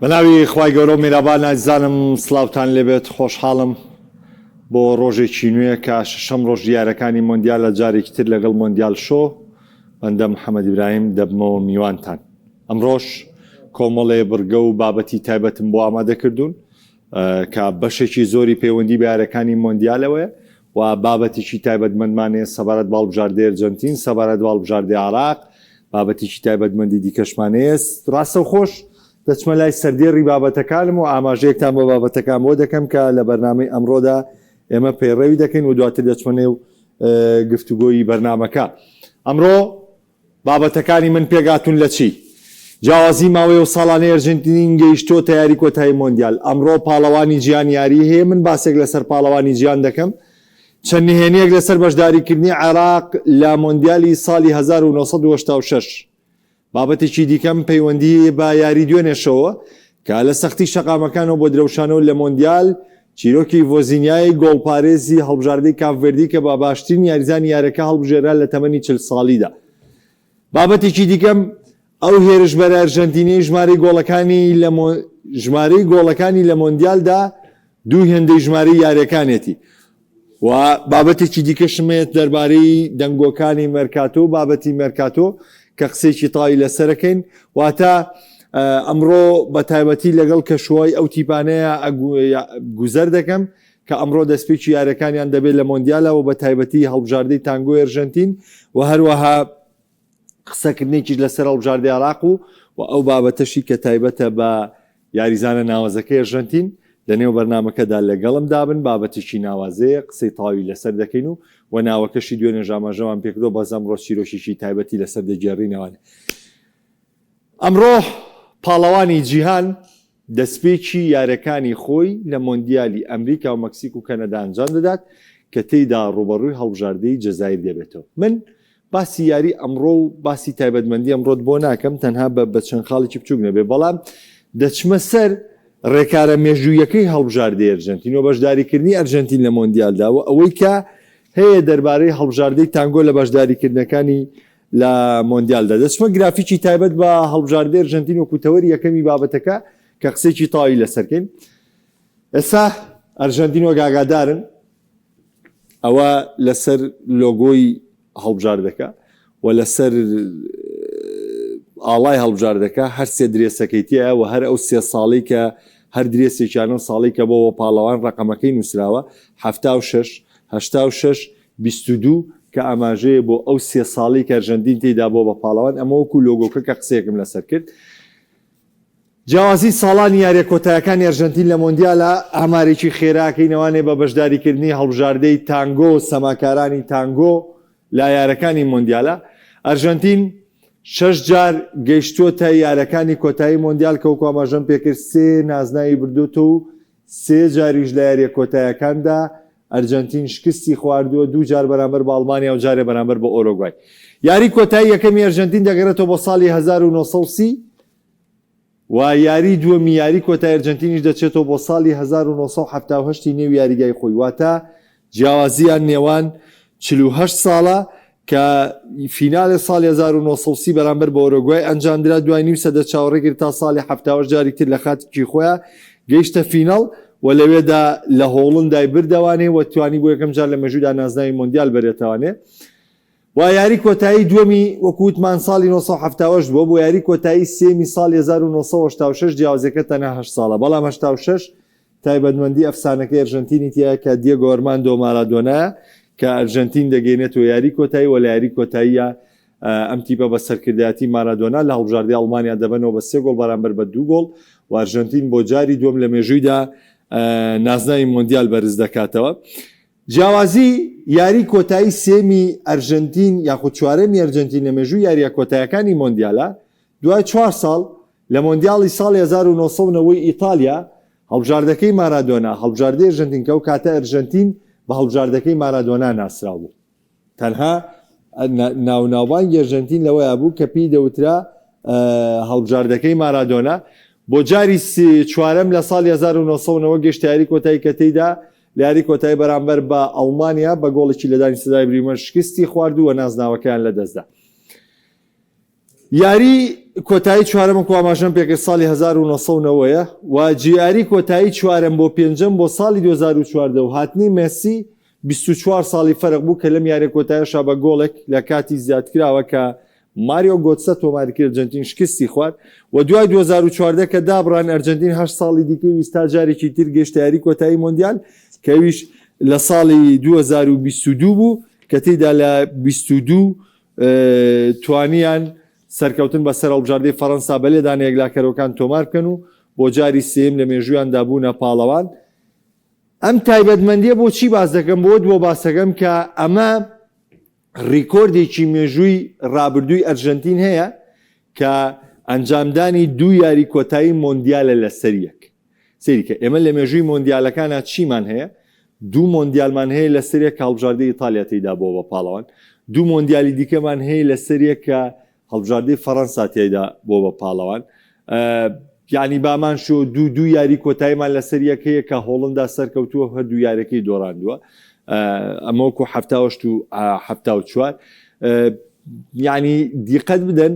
بەناوی خوای گەورەو میرابان ئازیزانم سڵاوتان لێبێت خۆشحاڵم بۆ ڕۆژێکی نوێ کە شەشەم ڕۆژ دیارەکانی مۆندیالە جارێکی تر لەگەڵ مۆندیال شۆ بەندە محەممەد ئیبراهیم دەبمەوە میوانتان ئەمڕۆش کۆمەڵێ بڕگە و بابەتی تایبەتم بۆ ئامادە کردوون کە بەشێکی زۆری پەیوەندی بە یارەکانی مۆندیالەوەیە و بابەتێکی تایبەتمەندمان هەیە سەبارەت بە هەڵبژاردەی ئەرجەنتین، سەبارەت بە هەڵبژاردەی عێراق، بابەتێکی تایبەتمەندی دیکەشمان هەیە. ڕاستەوخۆش دەچمە لای سەردێڕی بابەتەکانم و ئاماژەیەکتان بۆ بابەتەکان بۆ دەکەم کە لە بەرنامەی ئەمڕۆدا ئێمە پەیڕەوی دەکەین و دواتر دەچمە نێو گفتوگۆی بەرنامەکە. ئەمڕۆ بابەتەکانی من پێکهاتوون لە چی؟ جیاوازی ماوەی ئەو ساڵانەی ئەرجەنتین گەیشتۆتە یاری کۆتایی مۆندیال، ئەمڕۆ پاڵەوانی جیهان یاری هەیە، من باسێک لەسەر پاڵەوانی جیهان دەکەم، چەند نهێنییەک لەسەر بەشداریکردنی عێراق لە مۆندیالی ساڵی 1986. بابەتێکی دیکەم پەیوەندی بە یاری دوێنێشەوە کە لە سەختی شەقامەکانەوە بۆ درەوشانەوە لە مۆندیال، چیرۆکی ڤۆزینیای گۆڵپارێزی هەڵبژاردەی کاپڤێردی کە بە باشترین یاریزانی یاریەکە هەڵبژێرا لە تەمەنی 40 ساڵیدا. بابەتێکی دیکەم، ئەو هێرشبەرە ئەرژەنتینیەی ژمارەی گۆڵەکانی لە ژمارەی گۆڵەکانی لە مۆندیالدا دوو هێندەی ژمارەی یاریەکانێتی و بابەتێکی دیکەشم هەیە دەربارەی دەنگۆکانی مێرکاتۆ و بابەتی مێرکاتۆ کە قسەیەکی تەواوی لەسەرەکەین واتە ئەمڕۆ بە تایبەتی لەگەڵ کەشوهای ئەو تیپانەیە گوزەر دەکەم کە ئەمڕۆ دەستپێکی یاریەکانیان دەبێت لە مۆندیالە و بە تایبەتی هەڵبژاردەی تانگۆی ئەرژەنتین و هەروەها قسەکردنێکیش لەسەر هەڵبژاردەی عێراق و و ئەو بابەتەشی کە تایبەتە بە یاریزانە ناوازەکەی ئەرژەنتین لەنێو بەرنامەکەدا لەگەڵم دابن بابەتێکی ناوازەیە قسەی تەواوی لەسەر دەکەین و و ناوەکەشی دوێنێش ئاماژەمان پێکردووە بەس ئەمڕۆ چیرۆکێکی تایبەتی لەسەر دەگێڕینەوە ئەمڕۆ پاڵەوانی جیهان دەستپێکی یارەکانی خۆی لە مۆندیالی ئەمریکا و مەکسیک و کەنەدا ئەنجام دەدات کە تێیدا ڕووبەڕووی هەڵبژاردەی جەزایر دەبێتەوە. من باسی یاری ئەمڕۆ و باسی تایبەتمەندی ئەمڕۆت بۆ ناکەم تەنها بە بە چەند خاڵێکی بچووک نەبێ بەڵام دەچمە سەر ڕێکارە مێژوویەکەی هەڵبژاردەی ئەرجەنتین و بەشداریکردنی ئەرجەنتین لە مۆندیالدا و ئەوەی کە هەیە دەربارەی هەڵبژاردەی تانگۆ لە بەشداریکردنەکانی لە مۆندیالدا. دەچمە گرافیکی تایبەت بە هەڵبژاردەی ئەرژەنتین وەکو تەوەری یەکەمی بابەتەکە کە قسەیەکی تەواوی لەسەر کەین. ئێستا ئەرژەنتین وەک ئاگادارن ئەوە لەسەر لۆگۆی هەڵبژاردەکە و لەسەر ئاڵای هەڵبژاردەکە هەر سێ درێسەکەی تایە و هەر ئەو سێ ساڵی کە هەر درێسێکیانە و ساڵی کە بۆ پاڵەوان ڕقەمەکەی نووسراوە 76 86 22 کە ئاماژەیە بۆ ئەو سێ ساڵەی کە ئەرژەنتین تێیدا بووە بە پاڵەوان، ئەمە وەکو لۆگۆکە کە قسەیەکم لەسەر کرد. جیاوازی ساڵانی یاریە کۆتایەکانی ئەرژەنتین لە مۆندیالە، ئامارێکی خێراکەی نەوانێ بە بەشداریکردنی هەڵبژاردەی تانگۆ و سەماکارانی تانگۆ لە یارەکانی مۆندیالە، ئەرژەنتین شەش جار گەیشتووەتە یارەکانی کۆتایی مۆندیال کە وەکو ئاماژەم پێکرد سێ نازناوی بردووەتەوە و سێ جاریش لە یاریە کۆتایەکاندا ئەرجەنتین شکستی خواردووە، دوو جار بەرامبەر بە ئەڵمانیا و جارێ بەرامبەر بە ئۆرۆگوای. یاری کۆتایی یەکەمی ئەرجەنتین دەگەڕێتەوە بۆ ساڵی 1930 و یاری دووەمی یاری کۆتایی ئەرجەنتینیش دەچێتەوە بۆ ساڵی 1978 ی نێو یاریگای خۆی، واتە جیاوازییان نێوان 48 ساڵە کە فینالێ ساڵی 1930 بەرامبەر بە ئۆرۆگوای ئەنجامدرا، دوای نیو سەدە چاوەڕێ کرد تا ساڵی 78 جارێکی تر لە خاکی خۆیا گەیشتە فیناڵ و لەوێدا لە هۆڵندای بردەوانێ و توانی بۆ یەکەم جار لە مێژوودا نازناوی مۆندیال بەرێتەوانێ و یاری کۆتایی دووەمی وەکو وتمان ساڵی 1970 بووە بۆ یاری کۆتایی سێمی ساڵی 1986 جیاوازیەکە تەنها 8 ساڵە بەڵام 86 تایبەتمەندی ئەفسانەکەی ئەرژەنتینی تیایە کە دیێگۆ ئەرماندۆ مارادۆنایە کە ئەرژەنتین دەگەینێتەوە یاری کۆتایی و لە یاری کۆتاییە ئەم تیپە بە سەرکردایەتی مارادۆنا لە هەڵبژاردەی ئەڵمانیا دەبەنەوە بە سێ گۆڵ بەرامبەر بە دوو گۆڵ و ئەرژەنتین بۆ جاری دووەم لە مێژوویدا نازناوی مۆندیال بەرز دەکاتەوە. جیاوازی یاری کۆتایی سێمی ئەرژەنتین یاخود چوارەمی ئەرجەنتین لە مێژووی یارییە کۆتایەکانی مۆندیالە دوای چوار ساڵ لە مۆندیالی ساڵی 1990 ی ئیتالیا، هەڵبژاردەکەی مارادۆنا، هەڵبژاردەی ئەرژەنتین کە ئەو کاتە ئەرژەنتین بە هەڵبژاردەکەی مارادۆنا ناسراو بوو. تەنها ناوناوبانگی ئەرژەنتین لەوەیا بوو کە پێی دەوترا هەڵبژاردەکەی مارادۆنا. بۆ جاری چوارەم لە ساڵی 1990 گەشتە یاری کۆتایی کە تێیدا لە یاری کۆتایی بەرامبەر بە ئەڵمانیا بە گۆڵێکی لێدانی سزای بریمەر شکستی خوارد و نازناوەکەیان لەدەستدا. یاری. کۆتایی چوارەم وەکو ئاماژەم پێکرد ساڵی 1990 ە و جیاری کۆتایی چوارەم بۆ پێنجەم بۆ ساڵی 2014 و هاتنی مێسی 24 ساڵی فەرق بوو کە لەم یاریە کۆتایەشا بە گۆڵێک لە کاتی زیادکراوە کە ماریۆ گۆتسە تۆماری کرد ئەرجەنتین شکستی خوارد و دوای 2014 کە دابڕان ئەرجەنتین هەشت ساڵی دیکەی ویست تا جارێکی تر گەیشتە یاری کۆتایی مۆندیال کە ئەویش لە ساڵی 2022 بوو کە تێیدا لە 22 توانیان سەرکەوتن بەسەر هەڵبژاردەی فەرەنسا بە لێدانە یەکلاکەرەوەکان تۆمار بکەن و بۆ جاری سێیەم لە مێژوویاندا بوونە پاڵەوان. ئەم تایبەتمەندیە بۆ چی باس دەکەم؟ بۆ بۆ باس دەکەم کە ئەمە ڕیکۆردێکی مێژووی ڕابردووی ئەرژەنتین هەیە کە ئەنجامدانی دوو یاری کۆتایی مۆندیالە لەسەر یەک. سەیری کە ئێمە لە مێژووی مۆندیالەکانا چیمان هەیە؟ دوو مۆندیالمان هەیە لەسەر یەک کە هەڵبژاردەی ئیتالیا تێیدا بووە بە پاڵەوان، دوو مۆندیالی دیکەمان هەیە لەسەر یەک کە هەڵبژاردەی فەڕەنسا تیایدا بووە بە پاڵەوان. یانی بامان شۆ دوو دوو یاری کۆتاییمان لەسەر یەک هەیە کە هۆڵندا سەرکەوتووە و هەردوو یاریەکەی دۆڕاندووە. ئەمە وەکو 78 و 74. یانی دیقەت بدەن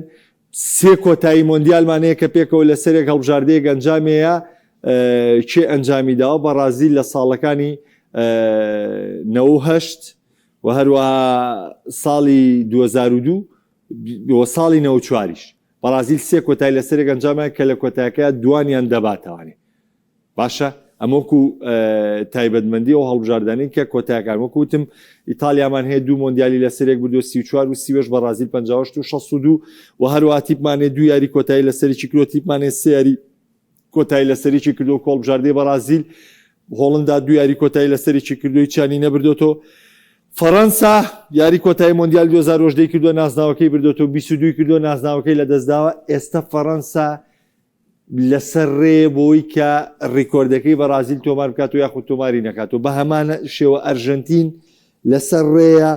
سێ کۆتایی مۆندیالمان هەیە کە پێکەوە لەسەرێک هەڵبژاردەیەک ئەنجامەیە کێ ئەنجامی داوە بەڕازیل لە ساڵەکانی 98 و هەروەها ساڵی 2002 و ساڵی 94یش بەڕازیل سێ کۆتایی لەسەرێک ئەنجامیان کە لە کۆتایەکە دوانیان دەباتەوانێ باشە ئەمە وەکو تایبەتمەندی ئەو هەڵبژاردانەی کە کۆتایەکان وەکو وتم ئیتالیامان هەیە دوو مۆندیالی لەسەرێک بردووە 34 و 38 بەڕازیل 58 و 62 و هەروەها تیپمان هەیە دوو یاری کۆتایی لەسەرێکی کردووە تیپمان هەیە سێ یاری کۆتایی لەسەرێکی کردووە کۆڵبژاردەی بەڕازیل هۆڵندا دوو یاری کۆتایی لەسەرێکی کردووی چیانی نەبردۆتەوە فەڕەنسا یاری کۆتایی مۆندیال 2010 کردووە نازناوەکەی بردۆتەوە 22 کردووە نازناوەکەی لەدەستداوە ئێستا فەڕەنسا لەسەر ڕێیە بۆی کە ڕیکۆردەکەی بەڕازیل تۆمار بکات و یاخود تۆماری نەکات و بە هەمان شێوە ئەرژەنتین لەسەر ڕێیە.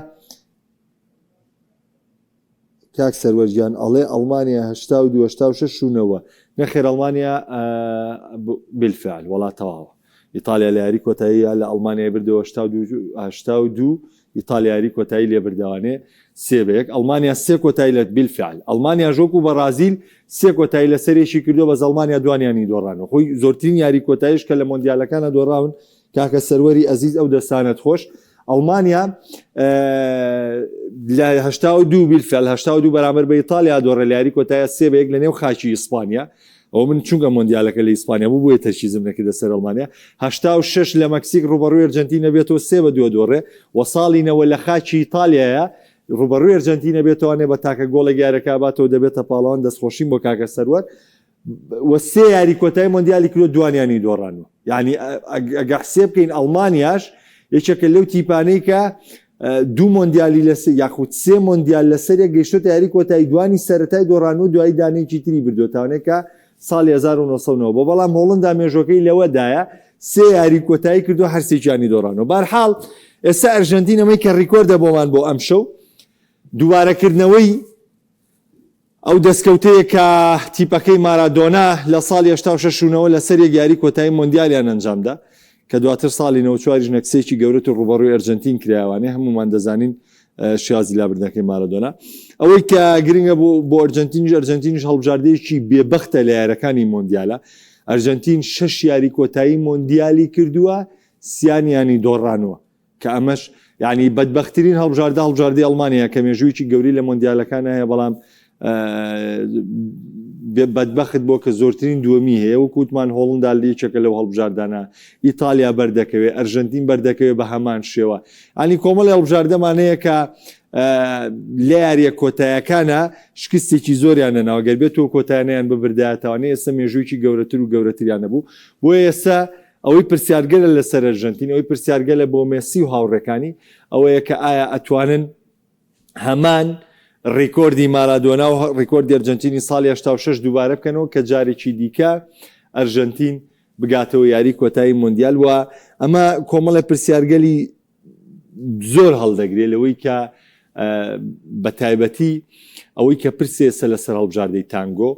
کاک سەروەر گیان ئەڵێ ئەڵمانیا 82 86 و نەوە نەخێر ئەڵمانیا بالفعل وەڵا تەواوە ئیتالیا لە یاری کۆتایی لە ئەڵمانیای بردەوە 82 ئیتالیا یاری کۆتایی لێ بردەوانێ سێ بە یەک ئەڵمانیا سێ کۆتایی لە بیلفعل ئەڵمانیاش وەکو بەڕازیل سێ کۆتایی لەسەرێکی کردووە بەس ئەڵمانیا دوانیانی دۆڕانەوە خۆی زۆرترین یاری کۆتاییش کە لە مۆندیالەکانە دۆڕاون کاکە سەروەری ئەزیز ئەو دەستانەت خۆش ئەڵمانیا لە 82 بیلفعل 82 بەرامبەر بە ئیتالیا دۆڕێ لە یاری کۆتایە سێ بە یەک لە نێو خاکی ئیسپانیا ئەوە من چونکە مۆندیالەکە لە ئیسپانیا بوو بۆیە تەرکیزم نەکردە سەر ئەڵمانیا. 86 لە مەکسیک ڕووبەڕووی ئەرجەنتین ئەبێتەوە سێ بە دوو ئەدۆڕێ و ساڵی نەوە لە خاکی ئیتالیایە ڕووبەڕووی ئەرجەنتین ئەبێتەوانێ بە تاکە گۆڵێک یارەکە ئەباتەوە دەبێتە پاڵەوان دەستخۆشیم بۆ کاکە سەروەر و سێ یاری کۆتای مۆندیالی کردووە دوانیانی دۆڕانوە یعنی ئەگە حسێب بکەین ئەڵمانیاش یەکێکە لەو تیپانەی کە دوو مۆندیالی لەسەر یاخود سێ مۆندیال لەسەریەک گەیشتۆتە یاری کۆتایی دوانی سەرەتای دۆڕان و دوایی دانەیەکی تری بردۆتەوانێ کە ساڵی 1990 بۆ بەڵام هۆڵندا مێژۆکەی لەوەدایە سێ یاری کۆتایی کردو هەرسێکیانی دۆڕانەوە بارحاڵ ئێستا ئەرژەنتین ئەمەی کە ڕیکۆردە بۆمان بۆ ئەمشەو دووبارەکردنەوەی ئەو دەستکەوتەیە کە تیپەکەی مارادۆنا لە ساڵی 86 و نەوە لەسەر یەک یاری کۆتایی مۆندیالیان ئەنجامدا کە دواتر ساڵی 94 یش نەکسێکی گەورەت و ڕووبەڕووی ئەرجەنتین کرایەوانێ هەموومان دەزانین شێوازی لابردنەکەی مارادۆنا ئەوەی کە گرنگە بۆ بۆ ئەرجەنتینیش ئەرجەنتینیش هەڵبژاردەیەکی بێبەختە لە یارەکانی مۆندیالە ئەرجەنتین شەش یاری کۆتایی مۆندیالی کردووە سیانیانی دۆڕانوە کە ئەمەش یانی بەدبەخترین هەڵبژاردە هەڵبژاردەی ئەڵمانیا کە مێژوویەکی گەورەی لە مۆندیالەکان هەیە بەڵام بەدبەخت بۆ کە زۆرترین دووەمی هەیە وەکو وتمان هۆڵندا یەکێکە لەو هەڵبژاردانە ئیتالیا بەردەکەوێت ئەرژەنتین بەردەکەوێت بە هەمان شێوە ئەنی کۆمەڵی هەڵبژاردەمان هەیە کە لە یاریە کۆتایەکانە شکستێکی زۆریان نەناوە گەر بێت تۆ کۆتایانیان ببردایەتەوانێ ئێستا مێژوویەکی گەورەتر و گەورەتریان نەبوو بۆ ئێستا ئەوەی پرسیارگەلە لەسەر ئەرژەنتین، ئەوەی پرسیارگەلە بۆ مێسی و هاوڕێکانی، ئەوەیە کە ئایا ئەتوانن هەمان ڕیکۆردی مارادۆنا و ڕیکۆردی ئەرجەنتینی ساڵی 86 دووبارە بکەنەوە کە جارێکی دیکە ئەرژەنتین بگاتەوە یاری کۆتایی مۆندیال و ئەمە کۆمەڵێ پرسیارگەلی زۆر هەڵدەگرێ لەوەی کە بە تایبەتی ئەوەی کە پرسێسە لەسەر هەڵبژاردەی تانگۆ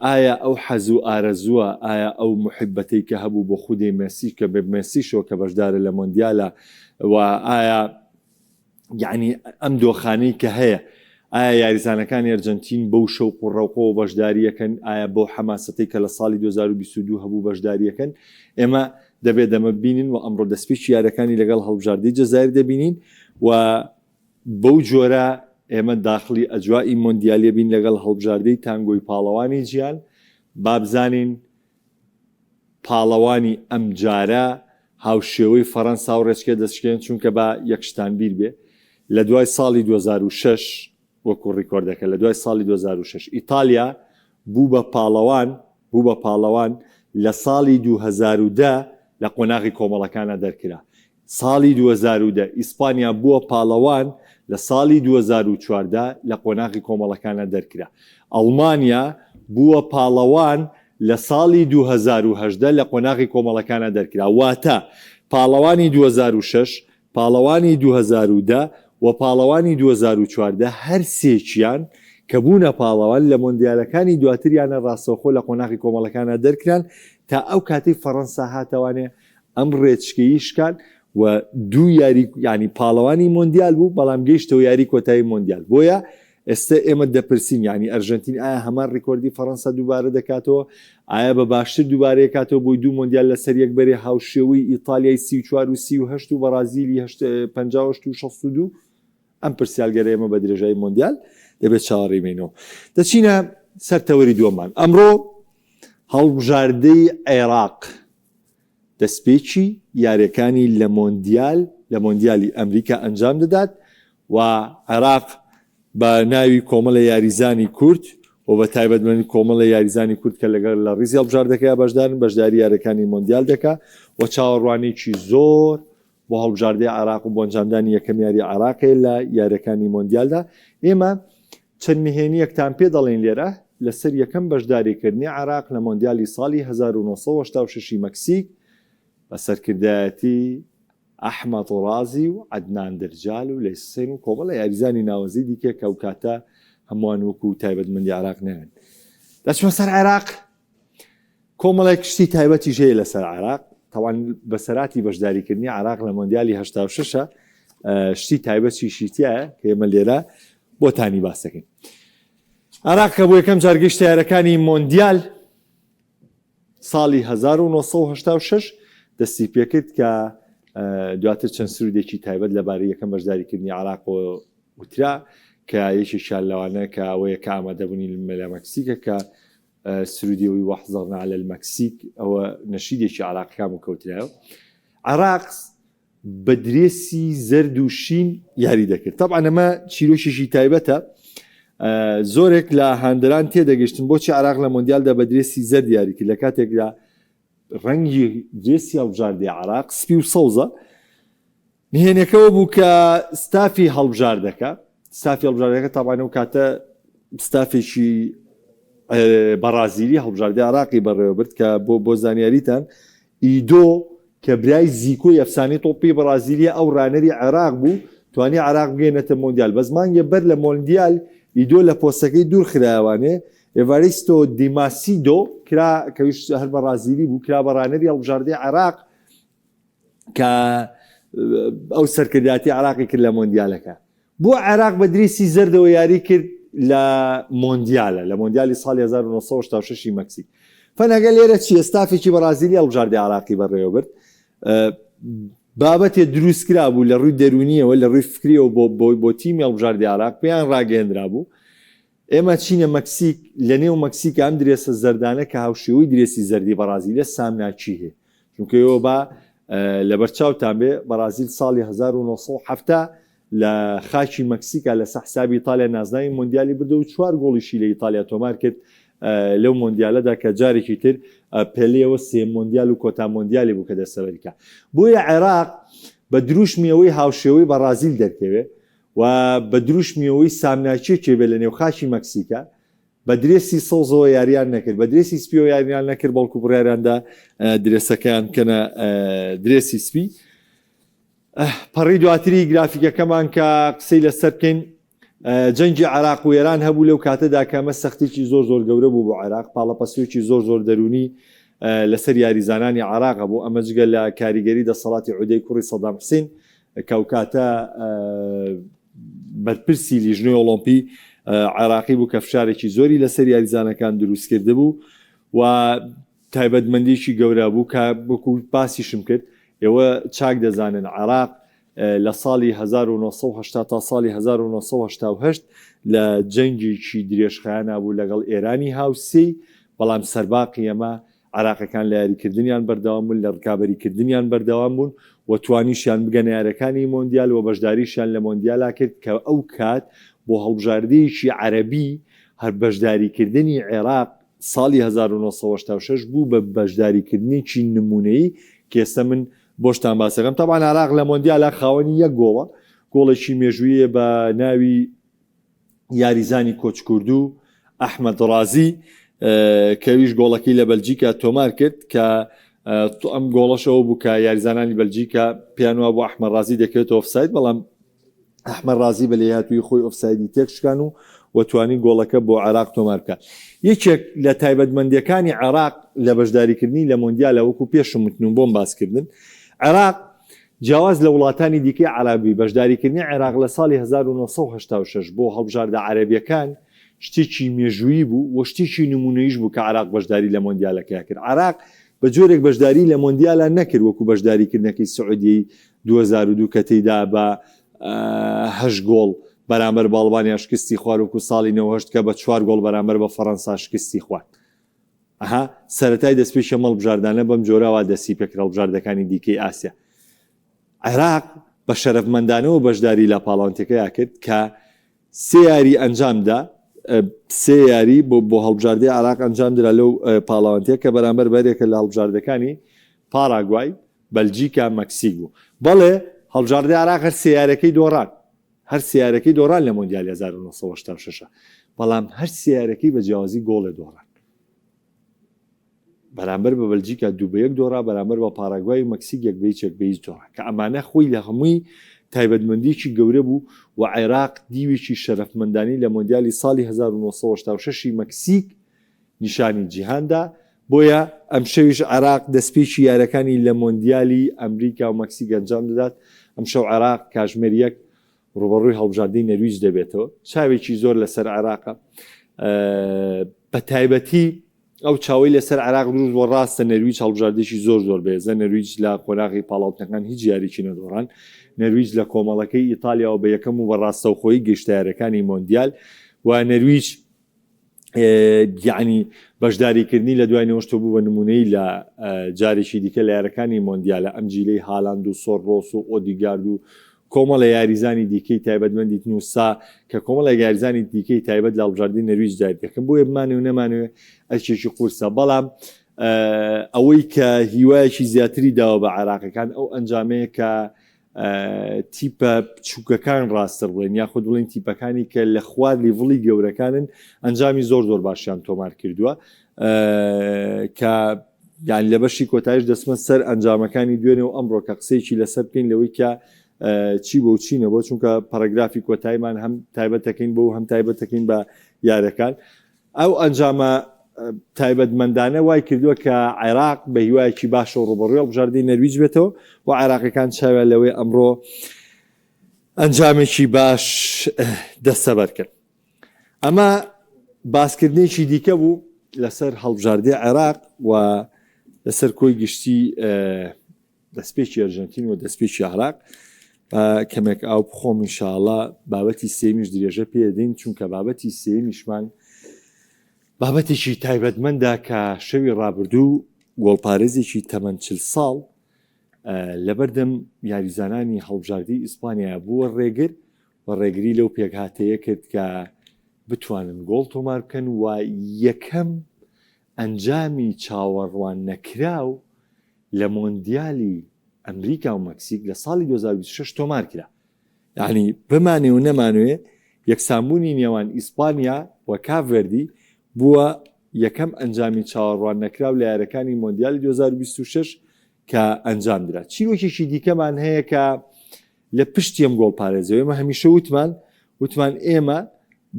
ئایا ئەو حەز و ئارەزووە ئایا ئەو محبەتەی کە هەبوو بۆ خودی مێسی کە بە مێسیشەوە کە بەشدارە لە مۆندیالە و ئایا یعنی ئەم دۆخانەی کە هەیە. ئایا یاریزانەکانی ئەرجەنتین بەو شەوق و ڕەوقەوە بەشدارییەکەن؟ ئایا بەو حەماسەتەی کە لە ساڵی 2022 هەبوو بەشدارییەکەن؟ ئێمە دەبێت ئەمە ببینین و ئەمڕۆ دەستپێکی یاریەکانی لەگەڵ هەڵبژاردەی جەزائیر دەبینین و بەو جۆرە ئێمە داخڵی ئەجوائی مۆندیالیە بین لەگەڵ هەڵبژاردەی تانگۆی پاڵەوانی جیهان با بزانین پاڵەوانی ئەمجارە هاوشێوەی فەرەنسا و ڕێچکە دەشکێن چونکە با یەک شتان بیر بێ لە دوای ساڵی 2006 وەکو ڕیکۆردەکە لە دوای ساڵی 2006 ئیتالیا بوو بە پاڵەوان بوو بە پاڵەوان لە ساڵی 2010 لە قۆناغی کۆمەڵەکانە دەرکرا ساڵی 2010 ئیسپانیا بووە پاڵەوان لە ساڵی 2014 لە قۆناغی کۆمەڵەکانە دەرکرا ئەڵمانیا بووە پاڵەوان لە ساڵی 2018 لە قۆناغی کۆمەڵەکانە دەرکرا واتە پاڵەوانی 2006 پاڵەوانی 2010 و پاڵەوانی 2014 هەرسێکیان کە بوونە پاڵەوان لە مۆندیالەکانی دواتریانە ڕاستەوخۆ لە قۆناغی کۆمەڵەکانە دەرکران تا ئەو کاتەی فەڕەنسا هاتەوانێ ئەم ڕێچکەی شکان و دوو یاری یانی پاڵەوانی مۆندیال بوو بەڵام گەیشتەوە یاری کۆتایی مۆندیال بۆیە ئێستا ئێمە دەپرسین یانی ئەرژەنتین ئایا هەمان ڕیکۆردی فەڕەنسا دووبارە دەکاتەوە ئایا بە باشتر دووبارە کاتەوە بۆی دوو مۆندیال لەسەر یەک بەرێ هاوشێوەی ئیتالیای 34 و 38 و بەڕازیلی 58 و 62 ئەم پرسیارگەرە ئێمە بە درێژایی مۆندیال دەبێت چاوەڕێی بینەوە دەچینە سەر تەوەری دووەمان ئەمڕۆ هەڵبژاردەی عێراق دەستپێکی یاریەکانی لە مۆندیال لە مۆندیالی ئەمریکا ئەنجام دەدات و عێراق بە ناوی کۆمەڵە یاریزانی کورد و بە تایبەتمەندی کۆمەڵە یاریزانی کورد کە لەگەڵ لە ڕیزی هەڵبژاردەکەیا بەشدارن بەشداری یاریەکانی مۆندیال دەکا و چاوەڕوانیی زۆر بۆ هەڵبژاردەی عێراق و بۆ ئەنجامدانی یەکەم یاری عێراقێ لە یاریەکانی مۆندیالدا ئێمە چەند نهێنیەکتان پێ دەڵێین لێرە لەسەر یەکەم بەشداریکردنی عێراق لە مۆندیالی ساڵی 1986 ی مەکسیک بە سەرکردایەتی ئەحمەد ڕازی و عەدنان درجال و لەیس حسێن و کۆمەڵە یاریزانی ناوەزی دیکە کە ئەوکاتە هەمووان وەکو تایبەتمەندی عێراق نایەن. دەچمە سەر عێراق کۆمەڵێک شتی تایبەتیش هەیە لەسەر عێراق تاوان بەسەراتی بەشداریکردنی عێراق لە مۆندیالی 86 شتی تایبەتیشی تایە کە ئێمە لێرە بۆتانی باس دەکەین عێراق کە بۆ یەکەم جار گەیشتە یارەکانی مۆندیال ساڵی 1986 دەستی پێکرد کە دواتر چەند سرودێکی تایبەت لەبارەی یەکەم بەشداریکردنی عراقەوە وترا کە یەکێکیان لەوانە کە ئەوەیە کە ئامادەبوونی لە مەکسیکە کە سرودی ئەوی واحضرنا علی المکسیک ئەوە نەشیدێکی عراقیەکان بوو کەوترایەوە عراق بە درێسی زەرد و شین یاری دەکرد تەبعەن ئەمە چیرۆکێکی تایبەتە زۆرێک لە هاندەران تێدەگەشتن بۆچی عراق لە مۆندیالدا بە درێسی زەرد یاری کرد لە کاتێکدا ڕەنگی درێسی هەڵبژاردەی عراق سپی و سەوزە نهێنیەکەوە بوو کە ستافی هەڵبژاردەکە ستافی هەڵبژاردەکە تابان ئەو کاتە ستافێکی بەڕازیلی هەڵبژاردەی عراقی بەڕێوەبرد کە بۆ بۆ زانیاریتان ئیدۆ کە برای زیکۆی ئەفسانەی تۆپی بەڕازیلیە ئەو ڕانەری عێراق بوو توانی عراق بگەێنێتە مۆندیال بەس مانگێ بەر لە مۆندیال ئیدۆ لە پۆستەکەی دوور خرایەوانێ ئێڤاریستۆ دیماسیدۆ کرا کەویش هەر بەڕازیلی بوو کرا بە ڕانەری هەڵبژاردەی عێراق کە ئەو سەرکردایەتی عراقی کرد لە مۆندیالەکە بۆ عێراق بە دریسی زەردەوە یاری کرد لە مۆندیالە لە مۆندیالی ساڵی 1986 مەکسیک فەنەگە لێرە چیە ستافێکی بەڕازیلی هەڵبژاردەی عراقی بەڕێوەبرد بابەتێ دروست کرابوو لە ڕووی دەرونیەوە لە ڕووی فکریەوە بۆ بۆ بۆ تیمی هەڵبژاردەی عراق پێیان ڕاگەیەندرا بوو ئێمە چینە مەکسیک لە نێو مەکسیک ئەم درێسە زەردانە کە هاوشێوەی درێسی زەردی بەڕازیلە سامناکی هەیە چونکە ئێوە با لەبەر چاوتان بێ بەڕازیل ساڵی 1970 لە خاکی مەکسیکا لەسەر حسابی ئیتالیا نازناوی مۆندیالی بردەوە و چوار گۆڵیشی لە ئیتالیا تۆمار کرد لەو مۆندیالەدا کە جارێکی تر پێلێەوە سێ مۆندیال و کۆتا مۆندیالی بوو کە دەستەبەریکا بۆیە عێراق بە دروشمی ئەوەی هاوشێوەی بەڕازیل دەرکەوێ و بە دروشمی ئەوەی سامناکیەکێ بێ لە نێو خاکی مەکسیکا بە درێسی سەوزەوە یاریان نەکرد بە درێسی سپیەوە یاریان نەکرد بەڵکو بڕیاریاندا درێسەکەیان بکەنە درێسی سپی پەڕی دواتری گرافیکەکەمان کە قسەی لەسەر بکەین جەنگی عراق و ئێران هەبوو لەو کاتەدا کە ئەمە سەختێکی زۆر زۆر گەورە بوو بۆ عێراق پاڵەپەستۆیەکی زۆر زۆر دەرونی لەسەر یاریزانانی عراق هەبوو ئەمە جگە لە کاریگەری دەسەڵاتی عودەی کوڕی سەدام حسین کە ئەوکاتە بەرپرسی لیژنەی ئۆڵۆمپی عێراقی بوو کە فشارێکی زۆری لەسەر یاریزانەکان دروستکردبوو و تایبەتمەندیی گەورە بوو کە وەکو باسیشم کرد ئێوە چاک دەزانن عێراق لە ساڵی 1970 تا ساڵی 1970 لە جەنگێکی درێژخایەنا بوو لەگەڵ ئێرانی هاوسێی، بەڵام سەرباقی ئەمە عێراقەکان لە یاریکردنیان بەردەوام بوون، لە ڕکابەریکردنیان بەردەوام بوون و توانیشیان بگەنە یاریەکانی مۆندیال و بەشداریشیان لە مۆندیالا کرد کە ئەو کات بۆ هەڵبژاردەیەکی عەرەبی هەر بەشداریکردنی عێراق ساڵی 1986 بوو بە بەشداریکردنێکی نمونەیی کە ئێستا من بۆشتان باسەکەم. تەبعەن عێراق لە مۆندیالا خاوەنی یەک گۆڵە، گۆڵێکی مێژوویە بە ناوی یاریزانی کۆچکردوو ئەحمەد ڕازی کە ئەویش گۆڵەکەی لە بەلجیکا تۆمار کرد کە ئەم گۆڵەشەوە بوو کە یاریزانانی بەلجیکا پێیان وابوو ئەحمەد ڕازی دەکەوێتە ئۆفساید بەڵام ئەحمەد ڕازی بە لێهاتوویی خۆی ئۆفسایدی تێکشکان و و توانی گۆڵەکە بۆ عێراق تۆمار بکات. یەکێک لە تایبەتمەندییەکانی عێراق لە بەشداریکردنی لە مۆندیالە وەکو پێشم وتن و بۆم باسکردن عێراق جیاواز لە وڵاتانی دیکەی عەرەبی، بەشداریکردنی عێراق لە ساڵی 1986 بۆ هەڵبژاردە عەرەبییەکان شتێکی مێژوویی بوو و شتێکی نموونەییش بوو کە عێراق بەشداری لە مۆندیالەکەیا کرد. عێراق بە جۆرێک بەشداریی لە مۆندیالا نەکرد وەکو بەشداریکردنەکەی سعودیەی 2002 کە تێیدا بە هەشت گۆڵ بەرامبەر بە ئەڵمانیا شکستی خوارد، وەکو ساڵی 98 کە بە چوار گۆڵ بەرامبەر بە فەرەنسا شکستی خوارد. ئەها سەرەتای دەستپێکی ئەم هەڵبژاردانە بەم جۆرە وا دەستی پێکرد هەڵبژاردەکانی دیکەی ئاسیا. عێراق بە شەرەفمەندانەوە بەشداری لە پاڵاوتەکەیا کرد کە سێ یاری ئەنجامدا سێ یاری بۆ بۆ هەڵبژاردەی عێراق ئەنجامدرا لەو پاڵاوانتیە کە بەرامبەر بەرێکە لە هەڵبژاردەکانی پاراگوای، بەلجیکا، مەکسیک بوو. بەڵێ هەڵبژاردەی عێراق هەر سێ یارەکەی دۆڕان. هەر سێ یارەکەی دۆڕان لە مۆندیالی 1986 بەڵام هەر سێ یارەکەی بە جیاوازی گۆڵێ دۆڕان. بەرامبەر بە بەلجیکا دوو بە یەک دۆڕا، بەرامبەر بە پاراگوای و مەکسیک یەک بە هیچ یەک بە هیچ دۆڕا، کە ئەمانە خۆی لە هەمووی تایبەتمەندییەکی گەورە بوو و عێراق دیوێکی شەرەفمەندانەی لە مۆندیالی ساڵی 1986 ی مەکسیک نیشانی جیهان دا، بۆیە ئەمشەویش عێراق دەستپێکی یاریەکانی لە مۆندیالی ئەمریکا و مەکسیک ئەنجام دەدات، ئەمشەو عێراق کاژمێر یەک ڕووبەڕووی هەڵبژاردەی نەرویج دەبێتەوە، چاوێکی زۆر لەسەر عێراقە بە تایبەتی ئەو چاوەی لەسەر عێراق دروست بووە، ڕاستە نەرویج هەڵبژاردێکی زۆر زۆر بەهێزە، نەرویج لە قۆناغی پاڵاوتنەکان هیچ یاریی نەدۆڕان، نەرویج لە کۆمەڵەکەی ئیتالیاوە بە یەکەم و بە ڕاستەوخۆیی گەیشتە یاریەکانی مۆندیال و نەرویج یەعنی بەشداریکردنی لە دوای نەوەشتۆ بوو بە نمونەی لە جارێکی دیکە لە یارەکانی مۆندیالە ئەم جیلەی هالاند و سۆرلۆس و ئۆدیگارد و کۆمەڵە یاریزانی دیکەی تایبەتمەندی نووسا کە کۆمەڵێک یاریزانی دیکەی تایبەت لە هەڵبژاردنی نەرویج داری دەکەن بۆیە بمانێ و نەمانەوێ ئەرکێکی قورسە بەڵام ئەوەی کە هیوایەکی زیاتری داوە بە عێراقەکان ئەو ئەنجامەیە کە تیپە بچووکەکان ڕاستتر بڵێن یاخود بڵێن تیپەکانی کە لە خوار level ی گەورەکانن ئەنجامی زۆر زۆر باشیان تۆمار کردووە کە یان لە بەشی کۆتایش دەچمە سەر ئەنجامەکانی دوێنێ و ئەمڕۆ کە قسەیەکی لەسەر بکەین لەوەی کە چی بۆ چی نەبووە چونکە پەرەگرافی کۆتاییمان هەم تایبەتەکەین بۆ هەم تایبەتەکەین بە یارەکان ئەو ئەنجامە تایبەتمەندانە وای کردووە کە عێراق بە هیوایەکی باشەوە ڕووبەڕووی هەڵبژاردەی نەرویج بێتەوە و عێراقیەکان چاویان لەوەی ئەمڕۆ ئەنجامێکی باش دەستەبەر کرد. ئەمە باسکردنێکی دیکە بوو لەسەر هەڵبژاردەی عێراق و لەسەر کۆی گشتی دەستپێکی ئەرژەنتین و دەستپێکی عێراق با کەمێک ئاو بخۆم ئینشاءاللە بابەتی سێمیش درێژە پێدەین چونکە بابەتی سێمیشمان بابەتێکی تایبەتمەندە کە شەوی ڕابردوو گۆڵپارێزێکی تەمەن چل ساڵ لەبەردەم یاریزانانی هەڵبژاردی ئیسپانیا بووە ڕێگر و ڕێگری لەو پێکهاتەیە کرد کە بتوانن گۆڵ تۆمار بکەن و یەکەم ئەنجامی چاوەڕوان نەکراو لە مۆندیالی ئەمریکا و مەکسیک لە ساڵی 2026 تۆمار کرا. یانی بمانەوێ و نەمانەوێ یەکسانبوونی نێوان ئیسپانیا و کاپ ڤێردی بووە یەکەم ئەنجامی چاوەڕوان نەکراو لە یاریەکانی مۆندیالی 2026 کە ئەنجامدرا. چیرۆکێکی دیکەمان هەیە کە لە پشتی ئەم گۆڵپارێزەوە ئێمە هەمیشە وتمان وتمان ئێمە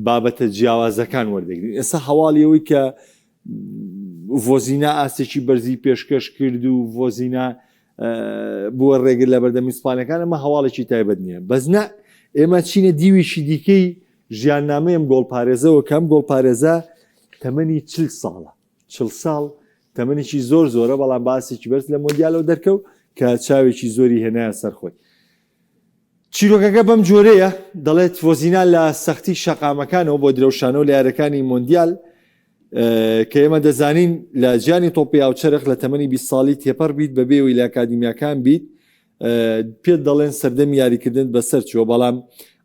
بابەتە جیاوازەکان وەردەگرین ئێستا هەواڵی ئەوەی کە ڤۆزینا ئاستێکی بەرزی پێشکەش کرد و ڤۆزینا بووە ڕێگر لە بەردەم ئیسپانەکان ئەمە هەواڵێکی تایبەت نییە بەس نە. ئێمە چینە دیوێکی دیکەی ژیاننامەی ئەم گۆڵپارێزەوە کە ئەم گۆڵپارێزە تەمەنی 40 ساڵە 40 ساڵ تەمەنێکی زۆر زۆرە بەڵام باسێکی بەرز لە مۆندیالەوە دەرکەوت کە چاوێکی زۆری هێنایە سەر خۆی. چیرۆکەکە بەم جۆرەیە، دەڵێت ڤۆزینا لە سەختی شەقامەکانەوە بۆ درەوشانەوە لە یاریەکانی مۆندیال کە ئێمە دەزانین لە جیانی تۆپی هاوچەرخ لە تەمەنی 20 ساڵی تێپەڕ بیت بەبێ ئەوەی لە ئەکادیمیاکان بیت پێت دەڵێن سەردەمی یاریکردنت بەسەر چووە، بەڵام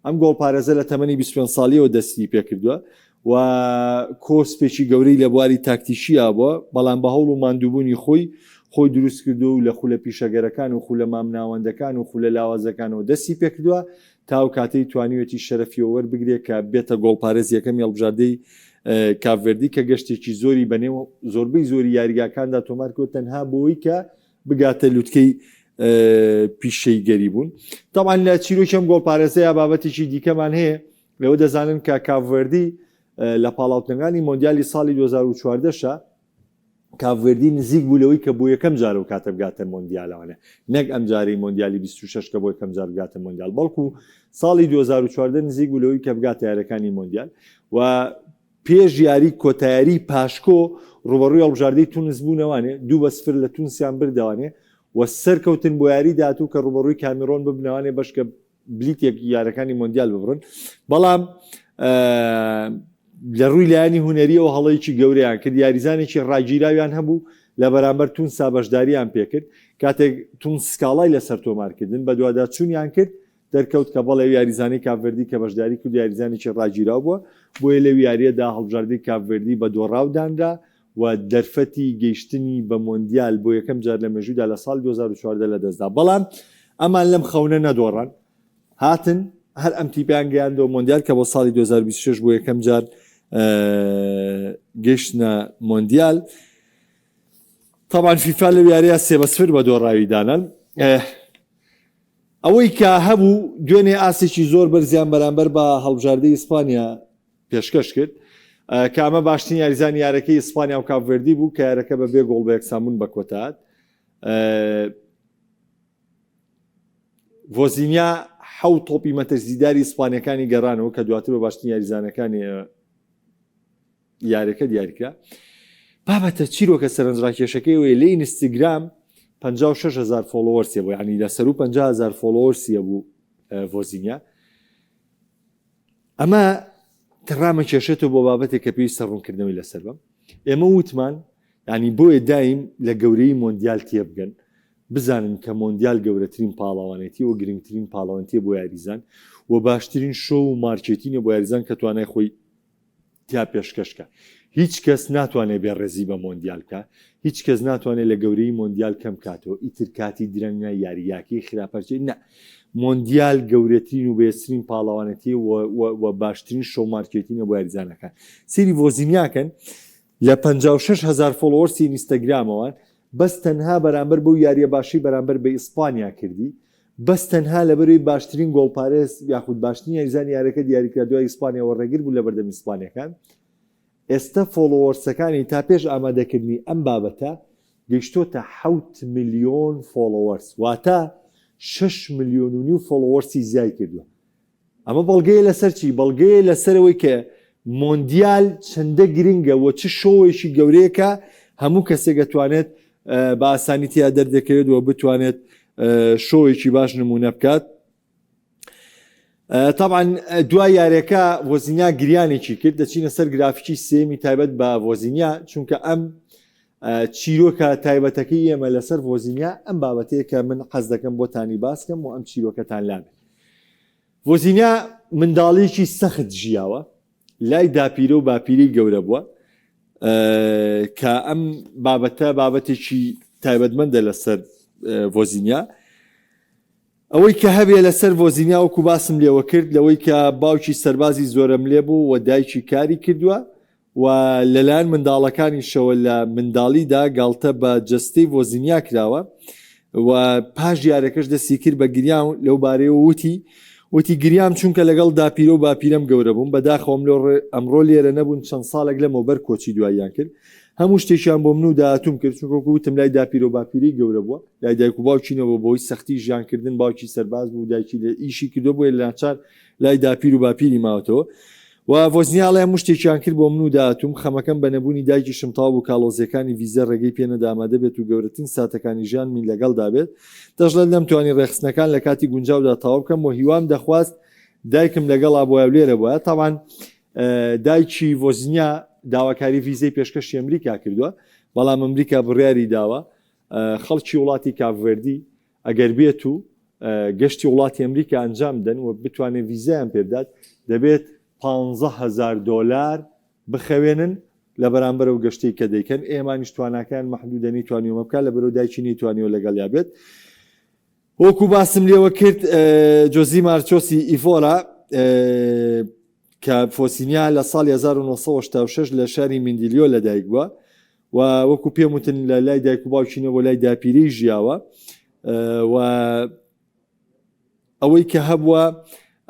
ئەم گۆڵپارێزە لە تەمەنی 25 ساڵیەوە دەستی پێکردووە و کۆسپێکی گەورەی لە بواری تاکتیکییا بووە، بەڵام بە هەوڵ و ماندووبوونی خۆی، خۆی دروست کردووە و لە خولە پیشەگەرەکان و خولە مامناوەندەکان و خولە لاوازەکانەوە دەستی پێکردووە تا ئەو کاتەی توانیویەتی شەرەفیەوە وەربگرێ کە بێتە گۆڵپارێز یەکەمی هەڵبژاردەی کاپڤێردی کە گەشتێکی زۆری بەنێو زۆربەی زۆری یاریگاکاندا تۆمار کردووە تەنها بۆی کە بگاتە لوتکەی پیشەیگەری بوون. تەبعەن لە چیرۆکی ئەم گۆڵپارێزەیە بابەتێکی دیکەمان هەیە لەوە دەزانن کە کاپڤێردی لە پاڵاوتنەکانی مۆندیالی ساڵی 2014 شا کاپڤێردی نزیک بوو لەوەی کە بۆ یەکەم جار و کاتە بگاتە مۆندیالەوانە نەک ئەم جارەی مۆندیالی 26 کە بۆ یەکەم جار بگاتە مۆندیال بەڵکو ساڵی 2014 نزیک بوو لەوەی کە بگاتە یاریەکانی مۆندیال و پێش یاری کۆتایاری پاشکۆ ڕوبەڕووی هەڵبژاردەی تونس بوونەوانێ 2-0 لە تونسیان بردەوانێ و سەرکەوتن بۆ یاری داهاتوو کە ڕوبەڕووی کامیرۆن ببنەوانێ بەشکە بلیتێک یارەکانی مۆندیال ببڕن بەڵام لە ڕووی لایەنی هونەریەوە هەڵەیەکی گەورەیان کرد یاریزانێکی ڕاگیراویان هەبوو لە بەرامبەر تونسا بەشداریان پێکرد کاتێک تونس سکاڵای لەسەر تۆمارکردن بەدواداچوونیان کرد دەرکەوت کە بەڵێ یاریزانی کاپڤێردی کە بەشداری کرد یاریزانێکی ڕاگیراو بووە بۆیە لەو یاریەدا هەڵبژاردەی کاپڤێردی بە دۆڕاو دانرا و دەرفەتی گەیشتنی بە مۆندیال بۆ یەکەم جار لە مێژوودا لە ساڵی 2014 لەدەستدا بەڵام ئەمان لەم خەونە نەدۆڕان هاتن هەر ئەم تیپیان گەیاندەوە مۆندیال کە بۆ ساڵی 2026 بۆ یەکەم جار گەیشتنە مۆندیال طبعا فیفا لەو یاریە 3-0 بە دۆڕاوی دانان ئەوەی کە هەبوو دوێنێ ئاستێکی زۆر بەرزیان بەرامبەر بە هەڵبژاردەی ئیسپانیا پێشکەش کرد کە ئەمە باشترین یاریزانی یارەکەی ئیسپانیا و کاپڤێردی بوو کە یارەکە بە بێ گۆڵ بە یەکسانبوون بە کۆتات ڤۆزینیا حەوت تۆپی مەترسیداری ئیسپانیەکانی گەڕانەوە کە دواتر بە باشترین یاریزانەکانی یاریەکە دیاریکرا بابەتە چیرۆکە سەرنجڕاکێشەکەی وەیە لە ئینستاگرام 56000 followers ی بوو یعنی لە سەرو 50000 followers ی بوو ڤۆزینیا ئەمە تڕامە کێشێتەوە بۆ بابەتێک کە پێویستە ڕوونکردنەوەی لەسەر بم ئێمە وتمان ینی بۆیە دایم لە گەورەی مۆندیال تێبگەن بزانن کە مۆندیال گەورەترین پاڵەوانێتی و گرنگترین پاڵەوانتیە بۆ یاریزان و باشترین show و marketing ە بۆ یاریزان کە توانای خۆی تیا پێشکەش کە. هیچ کەس ناتوانێت بێ ڕێزی بە مۆندیال بکا، هیچ کەس ناتوانێت لە گەورەیی مۆندیال کەم کاتەوە، ئیتر کاتی درەنگە، یاریگاکەی خراپەرچێ، نا. مۆندیال گەورەترین و بەهێزترین پاڵەوانێتیە و و و باشترین show marketing ە بۆ یاریزانەکان. سەیری ڤۆزینیا کەن لە 56 هەزار followers ی ئینستاگرامەوە بەس تەنها بەرامبەر بەو یاریە باشەی بەرامبەر بە ئیسپانیا کردی بەس تەنها لەبەرەوەی باشترین گۆڵپارێز یاخود باشترین یاریزانی یارەکە دیاریکرا دوای ئیسپانیا وە ڕێگر بوو لەبەردەم ئیسپانیەکان ئێستە followers ەکانی تا پێش ئامادەکردنی ئەم بابەتە گەیشتۆتە 7 ملیۆن followers واتە 6 ملیۆن و نیو followers ی زیای کردووە ئەمە بەڵگەیە لەسەر چی؟ بەڵگەیە لەسەر ئەوەی کە مۆندیال چەندە گرنگە و چ show ێکی گەورەیە کە هەموو کەسێک ئەتوانێت بە ئاسانی تیا دەردەکەوێت و بتوانێت show ێکی باش نمونە بکات. طبعا دوای یاریەکە ڤۆزینیا گریانێکی کرد دەچینە سەر گرافیکی سێمی تایبەت بە ڤۆزینیا چونکە ئەم چیرۆکە تایبەتەکەی ئێمە لەسەر ڤۆزینیا ئەم بابەتەیە کە من حەز دەکەم بۆتانی باسکەم و ئەم چیرۆکەتان لابێت ڤۆزینیا منداڵیکی سەخت ژیاوە، لای داپیرە و باپیرەی گەورە بووە، کە ئەم بابەتە بابەتێکی تایبەتمەندە لەسەر ڤۆزینیا. ئەوەی کە هەبێ لەسەر ڤۆزینیا وەکو باسم لێوە کرد لەوەی کە باوکی سەربازی زۆرەملێ بوو و دایکی کاری کردووە و لەلایەن منداڵەکانیشەوە لە منداڵیدا گاڵتە بە جەستەی ڤۆزینیا کراوە و پاش یارەکەش دەستی کرد بە گریان و لەو بارەیەوە وتی وتی گریام چونکە لەگەڵ داپیرە و باپیرەم گەورە بووم بەداخەوەم لۆ ئەمڕۆ لێرە نەبوون چەند ساڵێک لەمەوبەر کۆچی دواییان کرد. هەموو شتێکیان بۆ من و داهاتووم کرد، چونکە وەکو وتم لای داپیرە و باپیرەی گەورە بووە، لای دایک و باوکی نەبووە، بەهۆی سەختی ژیانکردن باوکی سەرباز بوو، دایکی لە ئیشی کردووە، بۆیە لەناچار لای داپیر و باپیری ماوەتەوە. و ڤۆزنیا ئەڵێ هەموو شتێکیان کرد بۆ من و داهاتووم، خەمەکەم بە نەبوونی دایکیشم تەواو بوو، کاڵۆزییەکانی ڤیزە ڕێگەی پێ نەدا ئامادە بێت و گەورەترین ساتەکانی ژیانمی لەگەڵدا بێت. دەشڵێت نەمتوانی ڕێکخستنەکان لە کاتی گونجاودا تەواو بکەم و هیوام دەخواست دایکم لەگەڵا بوایە و لێرە بوایە. تەبعەن دایکی ڤۆزنیا داواکاری ڤیزەی پێشکەشی ئەمریکا کردووە، بەڵام ئەمریکا بڕیاری داوە خەڵکی وڵاتی کاپڤێردی ئەگەر بێت و گەشتی وڵاتی ئەمریکا ئەنجام بدەن و بتوانێت ڤیزایان پێبدات دەبێت 15,000 دۆلار بخەوێنن لە بەرامبەر ئەو گەشتەی کە دەیکەن، ئێمانیش تواناکەیان مەحدودە نەیتوانیوە بکات لەبەرئەوە دایکی نەیتوانیوە لەگەڵیا بێت. وەکو باسم لێوە کرد جۆزی مارچۆسی ئیڤۆرا کە فۆسینیا لە ساڵی 1986 لە شاری میندیلیۆ لەدایک بووە و وەکو پێم وتن لە لای دایک و باوکی نەبوو لای داپیرەی ژیاوە و ئەوەی کە هەبووە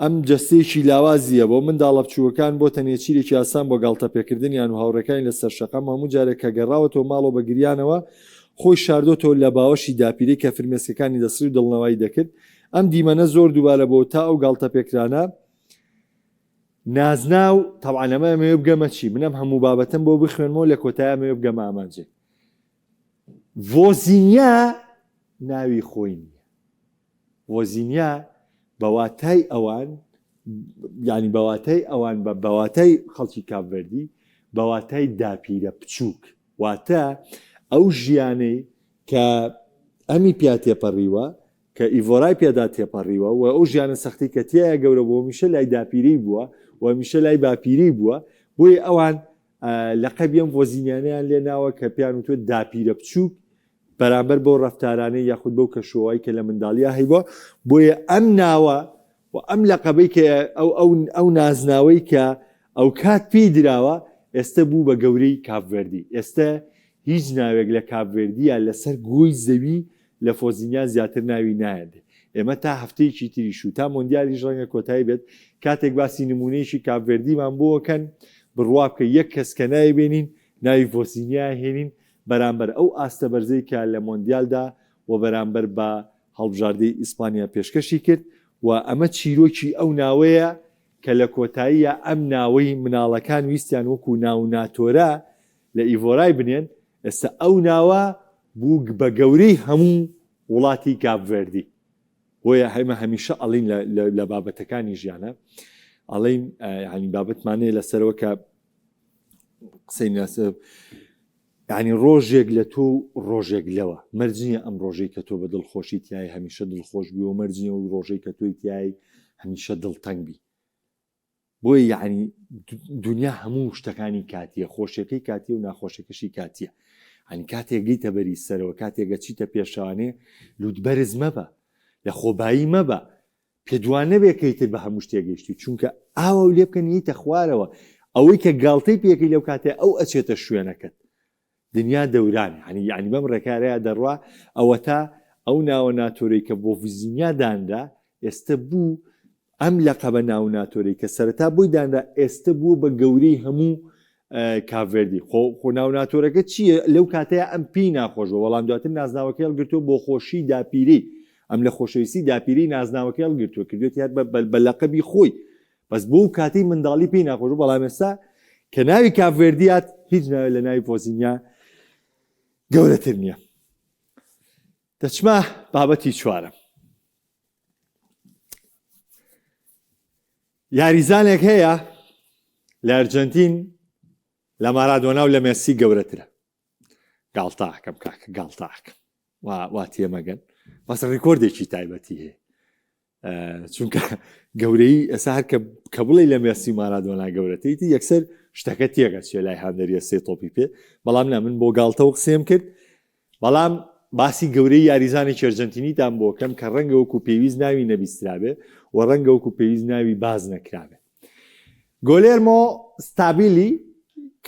ئەم جەستەیەکی لاوازییە بۆ منداڵە بچووکەکان بۆتە نێچیرێکی ئاسان بۆ گاڵتەپێکردنیان و هاوڕێکانی لە سەر شەقام هەموو جارێک کە گەڕاوەتەوە ماڵەوە بە گریانەوە خۆی شاردۆتەوە لە باوەشی داپیرەی کە فرمێسکەکانی دەسڕی و دڵنەوایی دەکرد ئەم دیمەنە زۆر دووبارە بۆ تا ئەو گاڵتەپێکرانە نازناو تەبعەن ئەمە ئەمەوێ بگەمە چی من ئەم هەموو بابەتەم بۆ بخوێنمەوە لە کۆتایی ئەمەوێ بگەمە ئامانجێک ڤۆزینیا ناوی خۆی نییە ڤۆزینیا بە واتای ئەوان یانی بە واتای ئەوان بە بە واتای خەڵکی کاپڤەردی بە واتای داپیرە بچووک واتە ئەو ژیانەی کە ئەمی پیا تێپەڕیوە کە ئیڤۆرای پێدا تێپەڕیوە و ئەو ژیانە سەختی کە تیایا گەورە بووە هەمیشە لای داپیرەی بووە و هەمیشە لای باپیرەی بووە بۆیە ئەوان لەقەبی ئەم ڤۆزینیانەیان لێ ناوە کە پێیان وتووە داپیرە بچووک بەرامبەر بەو ڕەفتارانەی یاخود بەو کەشوهەوای کە لە منداڵیا هەیبووە، بۆیە ئەم ناوە و ئەم لەقەبەی کە ئەو ئەو ئەو نازناوەی کە ئەوکات پێی دراوە ئێستە بوو بە گەورەی کاپڤێردی. ئێستە هیچ ناوێک لە کاپڤێردیا لەسەر گۆی زەوی لە فۆزینیا زیاتر ناوی نایەت. ئێمە تا هەفتەیەکی تریش و تا مۆندیالیش ڕەنگە کۆتایی بێت کاتێک باسی نموونەیەکی کاپڤێردیمان بۆ کەن بڕوا بکە یەک کەس کە ناوی بێنین ناوی ڤۆزینیا هێنین بەرامبەر ئەو ئاستە بەرزەی کە لە مۆندیالدا و بەرامبەر بە هەڵبژاردەی ئیسپانیا پێشکەشی کرد و ئەمە چیرۆکی ئەو ناوەیە کە لە کۆتاییا ئەم ناوەی مناڵەکان ویستیان وەکو ناو ناتۆرە لە ئیڤۆرای بنێن، ئێستا ئەو ناوە بوو بە گەورەی هەموو وڵاتی کاپڤێردی. بۆیە ئێمە هەمیشە ئەڵین لە بابەتەکانی ژیانە ئەڵین یانی بابەتمان هەیە لەسەرەوە کە قسەی ناسە یعنی ڕۆژێک لە تۆ و ڕۆژێک لەوە مەرج نییە ئەم ڕۆژەی کە تۆ بە دڵخۆشی تای هەمیشە دڵخۆش بی و مەرج نییە و ڕۆژەی کە تۆی تای هەمیشە دڵتەنگ بی بۆیە یعنی دنیا هەموو شتەکانی کاتیە خۆشیەکەی کاتیە و ناخۆشەکەشی کاتیە ئەنی کاتێک گەیتە بەری سەرەوە کاتێک گەچیتە پێشوانێ لوت بەرز مەبە لە خۆبایی مەبە پێت وا نەبێ کە ئیتر بە هەموو شتێک گەیشتووی چونکە ئاوا و لێ بکەن یەیتە خوارەوە ئەوەی کە گاڵتەی پێکەی لەو کاتێ ئەو ئەچێتە شوێنەکەت دنیا دەوران یعنی یعنی بەم ڕێکارەیە دەڕوا ئەوەتا ئەو ناوە ناتۆرەی کە بۆ ڤزینیا دانرا ئێستە بوو ئەم لەقەبە ناو ناتۆرەی کە سەرەتا بۆی دانرا ئێستە بووە بە گەورەی هەموو کاڤێردی خۆ خۆ ناو ناتۆرەکە چییە لەو کاتەیە ئەم پێی ناخۆش بووە بەڵام دواتر نازناوەکەی هەڵگرتووە بۆ خۆشی داپیرەی ئەم لە خۆشەویستی داپیرەی نازناوەکەی هەڵگرتووە کردوێتی هەر بە لەقەبی خۆی بەس بۆ و کاتەی منداڵی پێی ناخۆش بوو بەڵام ئێستا کە ناوی کاڤێردیات هیچ ناوێ لە ناوی ڤۆزینیا گەورەتر نییە دەچمە بابەتی چوارەم یاریزانێک هەیە لە ئەرجەنتین لە مارادۆنا و لە مێسی گەورەترە گاڵتاکەم کاکە گاڵتاکەم وا تێمەگەن بەس ڕیکۆردێکی تایبەتی هەیە چونکە گەورەی ئێستا هەر کە بڵێ لە مێسی مارادۆنا گەورەتیتی یەکسەر شتەکە تێگەچێ لای هاندەریە سێ تۆپی پێ بەڵام نا من بۆ گاڵتە و قسێم کرد بەڵام باسی گەورەی یاریزانێکی ئەرجەنتینیتان بۆ کەم کە ڕەنگە وەکو پێویست ناوی نەبیسترابێ و ڕەنگە وەکو پێویست ناوی باز نەکرابێ. گۆلێرمۆ ستابیلی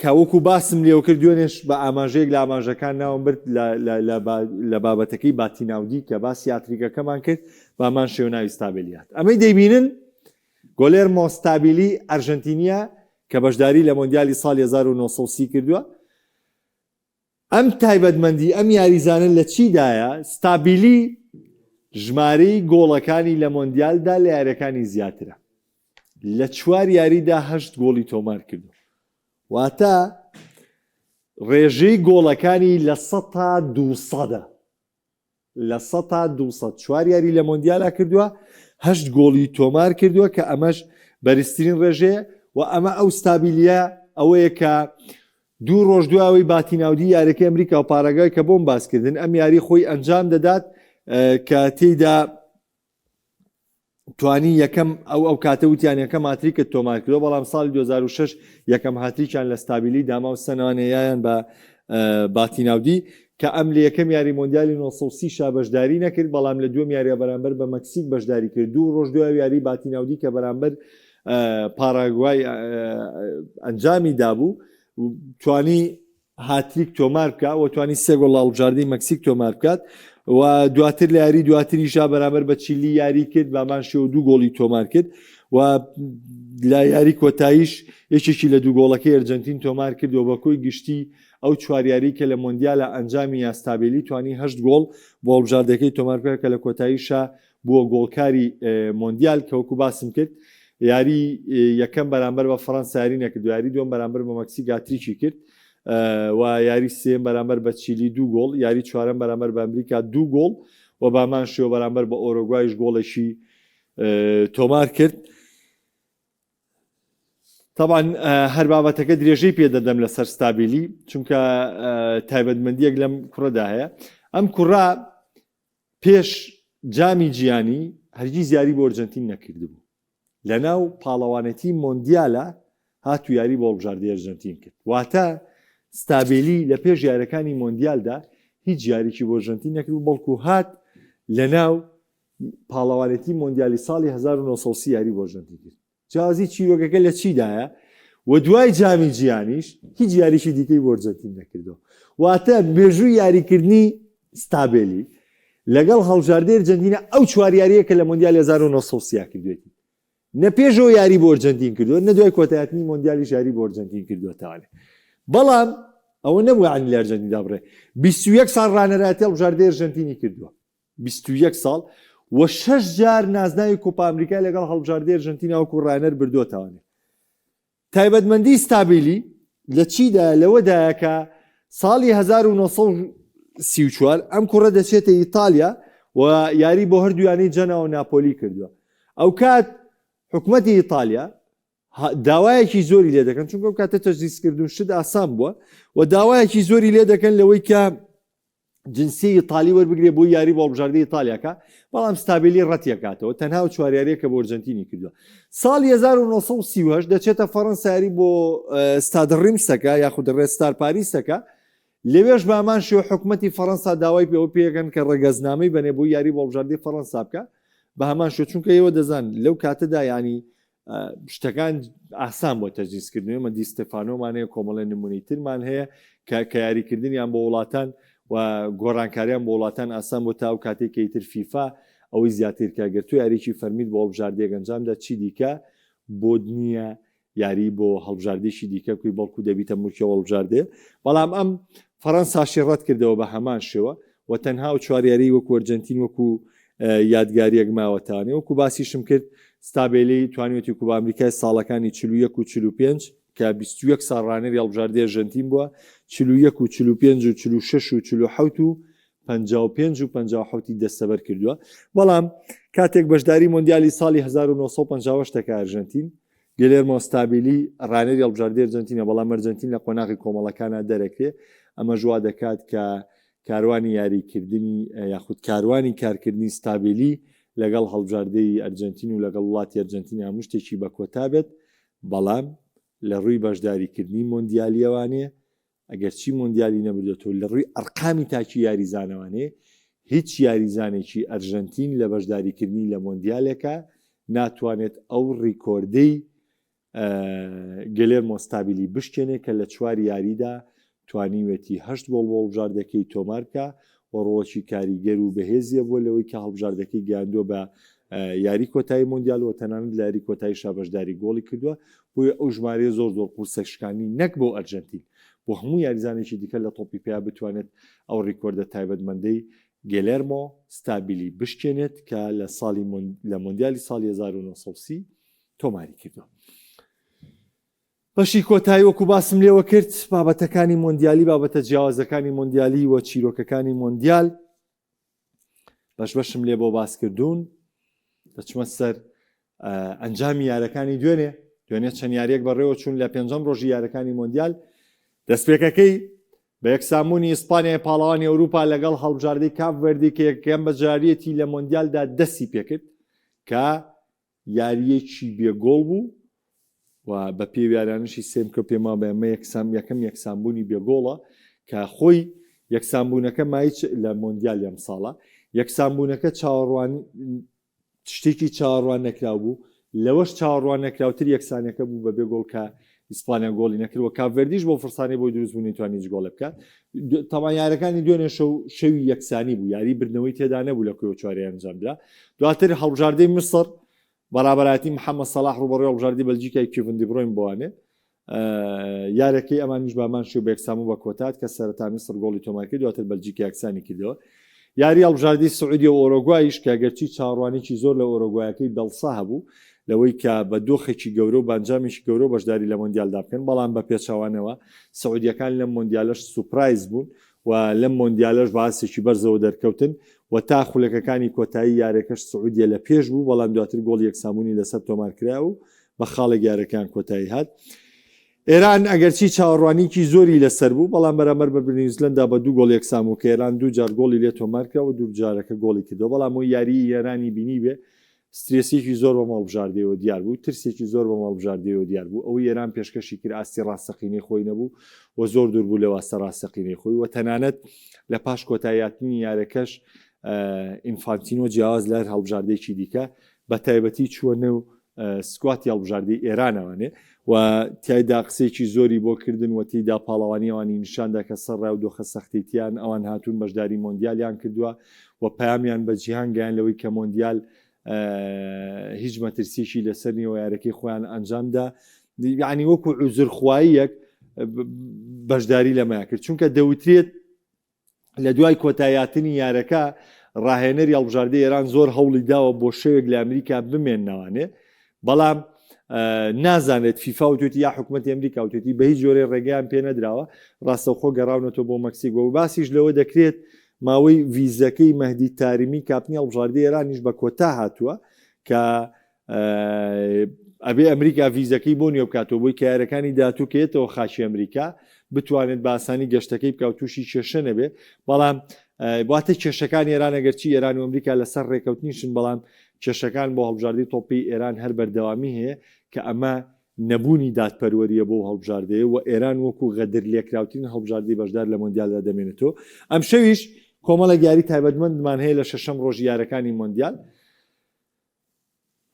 کە وەکو باسم لێوە کرد دوێنێش بە ئاماژەیەک لە ئاماژەکان ناوم برد لە بابەتەکەی باتیناودی کە باسی یاتریکەکەمان کرد بامان شێوە ناوی ستابیلی هات ئەمەی دەیبینن گۆلێرمۆ ستابیلی ئەرژەنتینیە کە بەشداری لە مۆندیالی ساڵی 1930 کردووە. ئەم تایبەتمەندی ئەم یاریزانە لە چیدایە؟ ستابیلی ژمارەی گۆڵەکانی لە مۆندیالدا لە یاریەکانی زیاترە. لە چوار یاریدا هەشت گۆڵی تۆمار کردو. واتە ڕێژەی گۆڵەکانی لە سەتا دووسەدە. 200% چوار یاری لە مۆندیالا کردووە، هەشت گۆڵی تۆمار کردووە کە ئەمەش بەرزترین ڕێژەیە و ئەمە ئەو ستابیلیە ئەوەیە کە دوو ڕۆژ دوای باتیناودی یاریەکەی ئەمریکا و پاراگوای کە بۆم باسکردن ئەم یاری خۆی ئەنجام دەدات کە تێیدا توانی یەکەم ئەو ئەو کاتە وتیان یەکەم هاتریکت تۆمار کردووە بەڵام ساڵی 2006 یەکەم هاتریکیان لە ستابیلی داما و سەنانەیان بە باتیناودی کە ئەم لە یەکەم یاری مۆندیالی 930 شا بەشداری نەکرد بەڵام لە دووەم یاریە بەرامبەر بە مەکسیک بەشداری کرد دوو ڕۆژ دوای یاری باتیناودی کە بەرامبەر پاراگوای ئەنجامی دابوو توانی هاتریک تۆمار بکا و توانی سێ گۆڵ لە هەڵبژاردەی مەکسیک تۆمار بکات و دواتر لە یاری دواتریشا بەرامبەر بە چیلی یاری کرد بامان شێوە دوو گۆڵی تۆمار کرد و لە یاری کۆتاییش یەکێکی لە دوو گۆڵەکەی ئەرجنتین تۆمار کرد و بە کۆی گشتی ئەو چوار یاری کە لە مۆندیالە ئەنجامی یا ستابیلی توانی هەشت گۆڵ بۆ هەڵبژاردەکەی تۆمار بکات کە لە کۆتاییشا بووە گۆڵکاری مۆندیال کە وەکو باسم کرد یاری یەکەم بەرامبەر بە فەرەنسا یاری نەکرد و یاری دووەم بەرامبەر بە مەکسیک هاتریکی کرد و یاری سێم بەرامبەر بە چیلی دوو گۆڵ یاری چوارەم بەرامبەر بە ئەمریکا دوو گۆڵ و بامان شێوە بەرامبەر بە ئۆرۆگوایش گۆڵێکی تۆمار کرد. تەبعەن هەر بابەتەکە درێژەی پێ دەدەم لەسەر ستابیلی چونکە تایبەتمەندیەک لەم کوڕەدا هەیە ئەم کوڕە پێش جامی جیهانی هەرگیز یاری بۆ ئەرجەنتین نەکردبوو. لەناو پاڵەوانێتی مۆندیالا هات و یاری بۆ هەڵبژاردەی ئەرجەنتین کرد. واتە ستابێلی لە پێش یاریەکانی مۆندیالدا هیچ یاریی بۆ ئەرجەنتین نەکردبوو، بەڵکو هات لەناو پاڵەوانێتی مۆندیالی ساڵی 1930 یاری بۆ ئەرجەنتین کرد. جیاوازی چیرۆکەکە لە چیدایە و دوای جامی جیهانیش هیچ یاریی دیکەی بۆ ئەرجەنتین نەکردەوە واتە مێژووی یاریکردنی ستابێلی لەگەڵ هەڵبژاردەی ئەرجەنتینە ئەو چوار یارییە کە لە مۆندیال 1930 کردوێتی نە پێشەوە یاری بۆ ئەرجەنتین کردووە نە دوای کۆتایەتنی مۆندیالیش یاری بۆ ئەرجەنتین کردووە تاوانێ بەڵام ئەوە نەبوو عنی لە ئەرجەنتین دابڕێ 21 ساڵ ڕانەرایەتی هەڵبژاردەی ئەرجەنتینی کردووە 21 ساڵ و شەش جار نازناوی کۆپا ئەمریکای لەگەڵ هەڵبژاردەی ئەرژەنتینا وەکو ڕاهێنەر بردووەتەوانێ. تایبەتمەندی ستابیلی لە چیدایە؟ لەوەدایە کە ساڵی 1934 ئەم کوڕە دەچێتە ئیتالیا و یاری بۆ هەردوو یانەی جەنا و ناپۆلی کردووە. ئەوکات حکومەتی ئیتالیا داوایەکی زۆری لێ دەکەن چونکە ئەو کاتە تەجنیسکردن شت ئاسان بووە و داوایەکی زۆری لێ دەکەن لەوەی کە جنسی ئیتالی وەربگرێ بۆ یاری بۆ هەڵبژاردەی ئیتالیاکە بەڵام ستابیلی ڕەتیەکاتەوە تەنها و چوار یاریەکە بۆ ئەرجەنتینی کردووە ساڵی 1938 دەچێتە فەڕەنسا یاری بۆ ستاد ڕیمسەکە یاخود ڕێستار پاریسەکە لەوێش بامان شێوە حکومەتی فەڕەنسا داوای پێوە پێەکەن کە ڕەگەزنامەی بەنێ بۆ یاری بۆ هەڵبژاردەی فەڕەنسا بکە بە هەمان شێوە چونکە ئێوە دەزان لەو کاتەدا ینی شتەکان ئاسان بۆ تەجنیسکردن ئێمە دی ستێفانۆمان هەیە کۆمەڵێ نمونەی ترمان هەیە کە کە یاریکردنیان بۆ وڵاتان و گۆڕانکاریان بۆ وڵاتان ئاسان بۆ تا ئەو کاتێک کە ئیتر فیفا ئەوەی زیاتر کە گەر تۆ یاریی فەرمیت بۆ هەڵبژاردەیەک ئەنجامدا چی دیکە بۆت نییە یاری بۆ هەڵبژاردێکی دیکە بکەی بەڵکو دەبیتە موڵکی ئەو هەڵبژاردەیە بەڵام ئەم فەڕەنساشی ڕەت کردەوە بە هەمان شێوە و تەنها و چوار یاریی وەکو ئەرجەنتین وەکو یادگاریەک ماوەتانێ وەکو باسیشم کرد ستابێلی توانیوێتی کوبا ئەمریکای ساڵەکانی 41 و 45 کە 21 ساڵ ڕانەری هەڵبژاردەی ئەرژەنتین بووە 41 و 45 و 46 و 47 و 55 و 57 دەستەبەر کردووە بەڵام کاتێک بەشداری مۆندیالی ساڵی 1950 دەکە ئەرژەنتین گێلێرمۆ ستابیلی ڕانەری هەڵبژاردەی ئەرجەنتینە بەڵام ئەرجەنتین لە قۆناغی کۆمەڵەکانە دەرەکرێ ئەمەش وا دەکات کە کاروانی یاریکردنی یاخود کاروانی کارکردنی ستابیلی لەگەڵ هەڵبژاردەی ئەرجەنتین و لەگەڵ وڵاتی ئەرجەنتین هەموو شتێکی بە کۆتا بێت، بەڵام لە ڕووی بەشداریکردنی مۆندیالییەوانێ ئەگەرچی مۆندیالی نەبردۆتەوە لە ڕووی ئەرقامی تاکی یاریزانەوانێ هیچ یاریزانێکی ئەرژەنتین لە بەشداریکردنی لە مۆندیالێکا ناتوانێت ئەو ڕیکۆردەی گێلێرمۆ ستابیلی بشکێنێ کە لە چوار یاریدا توانیوێتی هەشت گۆڵ بۆ هەڵبژاردەکەی تۆمار بکا و ڕۆڵێکی کاریگەر و بەهێزیە بووە لەوەی کە هەڵبژاردەکەی گەیاندووە بە یاری کۆتایی مۆندیال و تەنانەت لە یاری کۆتاییشا بەشداری گۆڵی کردووە بۆیە ئەو ژمارەیە زۆر زۆر قورسە شکاندنی نەک بۆ ئەرجەنتین. بۆ هەموو یاریزانێکی دیکە لە تۆپی پێیا بتوانێت ئەو ڕیکۆردە تایبەتمەندەی گێلێرمۆ ستابیلی بشکێنێت کە لە ساڵی لە مۆندیالی ساڵی 1930 تۆماری کردووە. بەشی کۆتایی وەکو باسم لێوە کرد بابەتەکانی مۆندیالی بابەتە جیاوازەکانی مۆندیالی و چیرۆکەکانی مۆندیال بەش بەشم لێ بۆ باس کردوون دەچمە سەر ئەنجامی یارەکانی دوێنێ دوێنێ چەند یاریەک بەڕێوە چوون لە پێنجەم ڕۆژی یارەکانی مۆندیال دەستپێکەکەی بە یەکسانبوونی ئیسپانیای پاڵەوانی ئەوروپا لەگەڵ هەڵبژاردەی کاپ ڤێردی کە یەکەم بەشداریەتی لە مۆندیالدا دەستی پێکرد کە یارییەکی بێ گۆڵ بوو و بە پێی یارانشی سێم کە پێما بە ئەمە یەکسان یەکەم یەکسانبوونی بێ گۆڵە کە خۆی یەکسانبوونەکە مایچ لە مۆندیالی ئەم ساڵە یەکسانبوونەکە چاوەڕوان شتێکی چاوەڕوان نەکراو بوو لەوەش چاوەڕوان نەکراوتر یەکسانەکە بوو بە بێ گۆڵ کە ئیسپانیا گۆڵی نەکرد و کاپڤێردیش بۆ فرسانی بۆی دروست بوو نەیتوانی هیچ گۆڵێ بکات تەمان یارەکانی دوێنێ شەو شەوی یەکسانی بوو یاری بردنەوەی تێدا نەبوو لە کوێ چواری ئەنجامدرا دواتر هەڵبژاردەی میسڕ بەرابەرایەتی محەممەد سەڵاح ڕوبەڕوی هەڵبژاردەی بەلجیکای کیڤن دیبرۆین بوانێ یارەکەی ئەمانیش بامان شێو بە یەکسان بوو بە کۆتات کە سەرەتا میسڕ گۆڵی تۆمار کرد دواتر بەلجیکا یەکسانی کردەوە یاری هەڵبژاردەی سعودیە و ئۆرۆگوایش کە گەرچی چاوەڕوانیی زۆر لە ئۆرۆگوایەکەی بێڵسا هەبوو لەوەی کە بە دۆخێکی گەورە و بە ئەنجامێکی گەورە بەشداری لە مۆندیالدا بکەن، بەڵام بە پێچەوانەوە سعودیەکان لەم مۆندیالەش سوپرایز بوون و لەم مۆندیالەش بە ئاستێکی بەرزەوە دەرکەوتن و تا خولەکەکانی کۆتایی یارەکەش سعودیە لە پێش بوو، بەڵام دواتر گۆڵی یەکسانبوونی لەسەر تۆمارکرا و بە خاڵێک یارەکەیان کۆتایی هات. ئێران ئەگەرچی چاوەڕوانیی زۆری لەسەر بوو، بەڵام بەرامبەر بە نیوزلەندا بە دوو گۆڵ یەکسان بوو کە ئێران دوو جار گۆڵی لێ تۆمارکرا و دوو جارەکە گۆڵی کردەوە، بەڵام ئەوەی یاریی ئێرانی بینیبێ سترێسێکی زۆر بەم هەڵبژاردەیەوە دیار بوو، ترسێکی زۆر بەم هەڵبژاردەیەوە دیار بوو، ئەوەی ئێران پێشکەشی کرد ئاستی ڕاستەقینەی خۆی نەبوو و زۆر دوور بوو لە واستە ڕاستەقینەی خۆی و تەنانەت لە پاش کۆتاییهاتنی یارەکەش ئینفانتینۆ جیاواز لە هەر هەڵبژاردەیەکی دیکە بە تایبەتی چووە نێو سکواتی هەڵبژاردەی ئێرانەوانێ و تیایدا قسەیەکی زۆری بۆ کردن و تێیدا پاڵەوانی ئەوانی نیشاندا کە سەرڕای و دۆخە سەختەی ئەوان هاتوون بەشداری مۆندیالیان کردووە و پەیامیان بە جیهان گەیان لەوەی کە مۆندیال هیچ مەترسیەکی لەسەر نییە و یارەکەی خۆیان ئەنجامدا یعنی وەکو عوزرخواییەک بەشداری لەمەیا کرد چونکە دەوترێت لە دوای کۆتاییهاتنی یارەکە ڕاهێنەری هەڵبژاردەی ئێران زۆر هەوڵی داوە بۆ شەوێک لە ئەمریکا بمێننەوانێ بەڵام نازانێت فیفا وتوێتی یا حکوومەتی ئەمریکا وتوێتی بە هیچ جۆرێ ڕێگەیان پێ نەدراوە ڕاستەوخۆ گەڕاونەتەوە بۆ مەکسیک و باسیش لەوە دەکرێت ماوەی ڤیزەکەی مەهدی تاریمی کاپتنی هەڵبژاردەی ئێرانیش بە کۆتا هاتووە کە ئەبێ ئەمریکا ڤیزەکەی بۆ نوێ بکاتەوە بۆی کە یارەکانی داهاتوو کە یەتەوە خاکی ئەمریکا بتوانێت بە ئاسانی گەشتەکەی بکا و تووشی کێشە نەبێ بەڵام واتە کێشەکان ئێران ئەگەرچی ئێران و ئەمریکا لەسەر ڕێکەوتنیشن بەڵام کێشەکان بۆ هەڵبژاردەی تۆپی ئێران هەر بەردەوامی هەیە کە ئەمە نەبوونی دادپەروەریە بۆ هەڵبژاردەیە و ئێران وەکو غەدر لێکراوترین هەڵبژاردەی بەشدار لە مۆندیالدا دەمێنێتەوە ئەمشەویش کۆمەڵێک یاری تایبەتمەندمان هەیە لە شەشەم ڕۆژی یارەکانی مۆندیال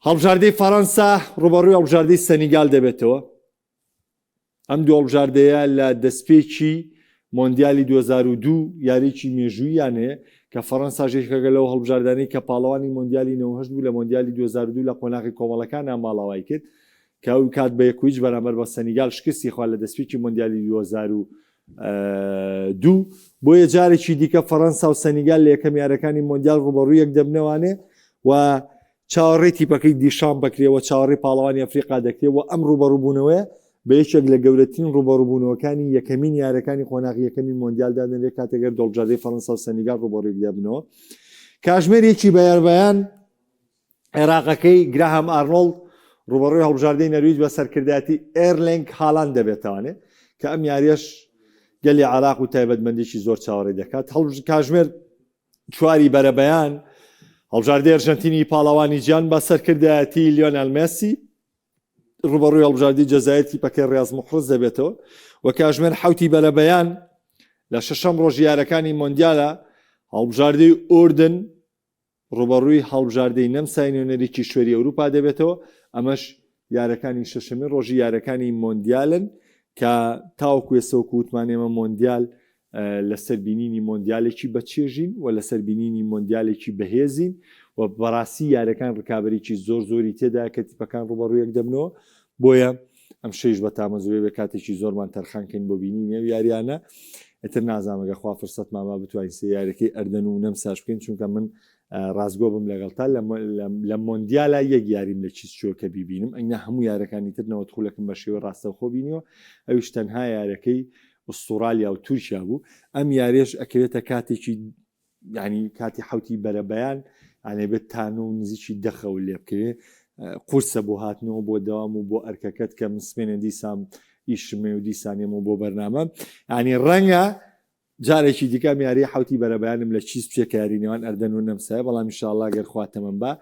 هەڵبژاردەی فەڕەنسا ڕوبەڕووی هەڵبژاردەی سەنیگال دەبێتەوە ئەم دوو هەڵبژاردەیە لە دەستپێکی مۆندیالی 2002 یاریی مێژوویان هەیە کە فەڕەنسا یەکێکە لەو هەڵبژاردانەی کە پاڵەوانی مۆندیالی 98 بوو لە مۆندیالی 2002 لە قۆناغی کۆمەڵەکان ماڵاوای کرد کە ئەو کات بە یەک هیچ بەرامبەر بە سەنیگال شکستی خوارد لە دەستپێکی مۆندیالی 2002 بۆیە جارێکی دیکە فەڕەنسا و سەنیگال لە یەکەم یارەکانی مۆندیال ڕوبەڕوو یەک دەبنەوانێ و چاوەڕێی تیپەکەی دیشام بکرێ و چاوەڕێی پاڵەوانی ئەفریقا دەکرێ و ئەم ڕوبەڕووبوونەوەیە بە یەکێک لە گەورەترین ڕوبەڕووبوونەوەکانی یەکەمین یارەکانی قۆناغی یەکەمی مۆندیال دادەنرێت کاتێک گەر دۆڵبژاردەی فەڕەنسا و سەنیگال ڕوبەڕووی یەک دەبنەوە. کاژمێر یەکی بەیاربەیان عێراقەکەی گراهام ئارنۆڵد ڕوبەڕووی هەڵبژاردەی نەرویج بە سەرکردایەتی ئێرلینگ هالاند دەبێتەوانێ کە ئەم یاریەش گەلی عێراق و تایبەتمەندێکی زۆر چاوەڕێ دەکات هەڵبژ کاژمێر چواری بەرەبەیان هەڵبژاردەی ئەرژەنتینی پاڵەوانی جیان بە سەرکردایەتی لیۆنێل مێسی ڕوبەڕووی هەڵبژاردەی جەزائیر تیپەکەی ڕیاز محرز دەبێتەوە و کاژمێر حوتی بەرەبەیان لە شەشەم ڕۆژی یارەکانی مۆندیالە هەڵبژاردەی ئوردن ڕوبەڕووی هەڵبژاردەی نەمسای نوێنەری کیشوەری ئەوروپا دەبێتەوە ئەمەش یارەکانی شەشەمین ڕۆژی یارەکانی مۆندیالن کە تاوەکو ئێستا وەکو وتمان ئێمە مۆندیال لەسەر بینینی مۆندیالێکی بەچێژین و لەسەر بینینی مۆندیالێکی بەهێزین و بەڕاستی یارەکان ڕکابەرێکی زۆر زۆری تێدا کە تیپەکان ڕوبەڕوویەک دەبنەوە بۆیە. ئەم شەیش بە تامەزرۆی بێ کاتێکی زۆرمان تەرخان کەین بۆ بینینی ئەو یاریانە ئیتر نازانم گەر خوا فرسەتمان با بتوانین سێ یاریەکەی ئەردەن و نەمساش بکەین چونکە من ڕاستگۆ بم لەگەڵتا لە مۆندیالا یەک یاریم لە کیس چووە کە بیبینم ئەگنا هەموو یارەکانی تر 90 خولەکم بە شێوەی ڕاستەوخۆ بینیوە ئەویش تەنها یارەکەی ئوستوڕالیا و تورکیا بوو ئەم یاریش ئەکەوێتە کاتێکی یعنی کاتی حوتی بەرەبەیان یانێ بێت تانۆ و نزیکی دەخەو لێ بکەوێ قورسە بۆ هاتنەوە بۆ دەوام و بۆ ئەرکەکەت کە من سمێنێ دیسان ئیشمێ و دیسانێمەوە بۆ بەرنامە ینی ڕەنگە جارێکی دیکە ئەم یاریە حەوتی بەرەبەیانم لە کیس بچێ کە یاری نێوان ئەردەن و نەمسایە بەڵام ئینشاڵڵا گەر خوا تەمەن با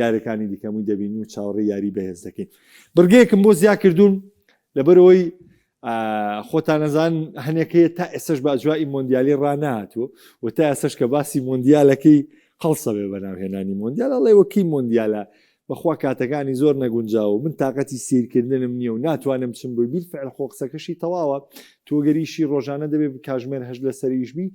یاریەکانی دیکە هەمووی دەبینین و چاوەڕێی یاری بەهێز دەکەین بڕگەیەکم بۆ زیا کردوون لەبەرئەوەی خۆتان ئەزان هەنێک هەیە تا ئێستش بە ئەجوای مۆندیالی ڕانەهاتووە و تا ئێستش کە باسی مۆندیالەکەی قەڵسە بێ بەناوهێنانی مۆندیال ئەڵێ وەکی مۆندیالە بەخوا کاتەکانی زۆر نەگونجاوە و من تاقەتی سەیرکردنم نییە و ناتوانم بچم بۆی بیلفعل خۆ قسەکەشی تەواوە تۆ گەر ئیشی ڕۆژانە دەبێ کاژمێر هەشت لەسەر ئیش بی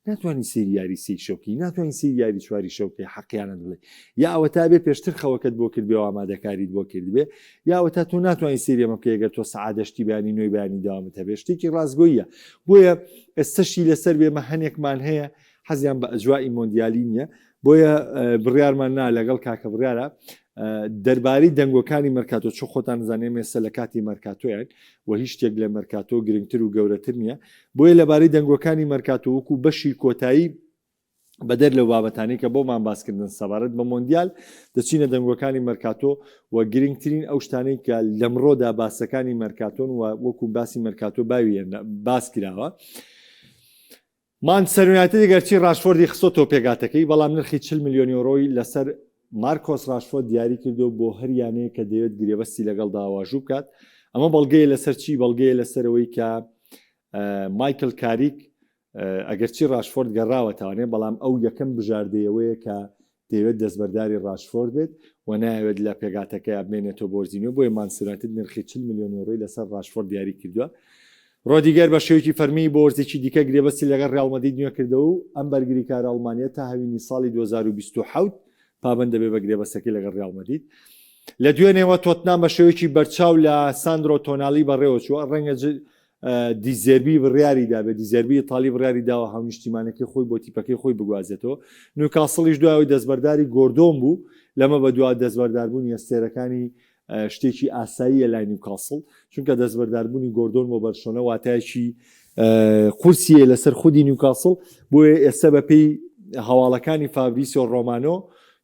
ناتوانانی سەیری یاری سێی شەو بکەی ناتوانانی سەیری یاری چواری شەو بکەی حەقیانە بڵێ یا ئەوەتا بێ پێشتر خەوەکەت بۆ کردبێ و ئامادەکاریت بۆ کردبێ یا ئەوەتا تۆ ناتوانانی سەیری ئەمە بکەی گەر تۆ سەعات هەشتی بەیانی نۆی بەیانی دەوامت هەبێ شتێکی ڕاستگۆییە بۆیە ئێستەشی لەسەر بێمە هەنێکمان هەیە حەزیان بە ئەجوائی مۆندیالی نییە بۆیە بڕیارمان نا لەگەڵ کاکە بڕیارە دەربارەی دەنگۆکانی مەرکاتۆ چۆ خۆتان زانێ مێسە لە کاتی مەرکاتۆیان و هیچ شتێک لە مەرکاتۆ گرنگتر و گەورەتر نییە بۆیە لەبارەی دەنگۆکانی مەرکاتۆ وەکو بەشی کۆتایی بەدەر لەو بابەتانی کە بۆمان باسکردن سەبارەت بە مۆندیال دەچینە دەنگۆکانی مەرکاتۆ و گرنگترین ئەو شتانەی کە لەمڕۆدا باسەکانی مەرکاتۆن و وەکو باسی مەرکاتۆ باوی باس کراوە مانچستەر یونایتد گەرچی راشفۆردی خستۆتەوە پێکهاتەکەی، بەڵام نرخی 40 ملیۆن یۆرۆی لەسەر مارکۆس راشفۆرد دیاری کردووە بۆ هەر یانەیەک کە دەیەوێت گرێبەستی لەگەڵدا واژوو بکات. ئەمە بەڵگەیە لەسەر چی؟ بەڵگەیە لەسەر ئەوەی کە مایکل کاریک ئەگەرچی راشفۆرد گەڕاوەتەوانێ، بەڵام ئەو یەکەم بژاردەیەوەیە کە دەیەوێت دەستبەرداری راشفۆرد بێت و نایەوێت لە پێکهاتەکەیا بمێنێتەوە بۆ وەرزی نوێ، بۆیە مانچستەر یونایتد نرخی 40 ملیۆن یۆرۆی لەسەر راشفۆرد دیاری کردووە. رۆدیگەر بە شێوەیەکی فەرمی بۆ وەرزێکی دیکە گرێبەستی لەگەڵ ریال مەدرید نوێکردەوە و ئەم بەرگریکارە ئەڵمانییە تا هاوینی ساڵی 2027 پابەند دەبێت بە گرێبەستەکەی لەگەڵ ریال مەدرید. لە دوێنێوە تۆتنام بە شێوەیەکی بەرچاو لە ساندرۆ تۆنالی بەڕێوەچووە، رەنگە دیزێربی بڕیاری دابێت، دیزێربی ئیتاڵی بڕیاری داوە هاونیشتیمانەکەی خۆی بۆ تیپەکەی خۆی بگوازێتەوە. نیوکاسڵیش دوای ئەوەی دەستبەرداری گۆردۆن بوو، لەمە بەدوا دەستبەرداربوونی ئەستێرەکانی شتێکی ئاساییە لای نیوکاسڵ، چونکە دەستبەرداربوونی گۆردۆن بۆ بەرشلۆنە واتایەکی قورسیە لەسەر خودی نیوکاسڵ، بۆیە ئێستا بەپێی هەواڵەکانی فابریسیۆ ڕۆمانۆ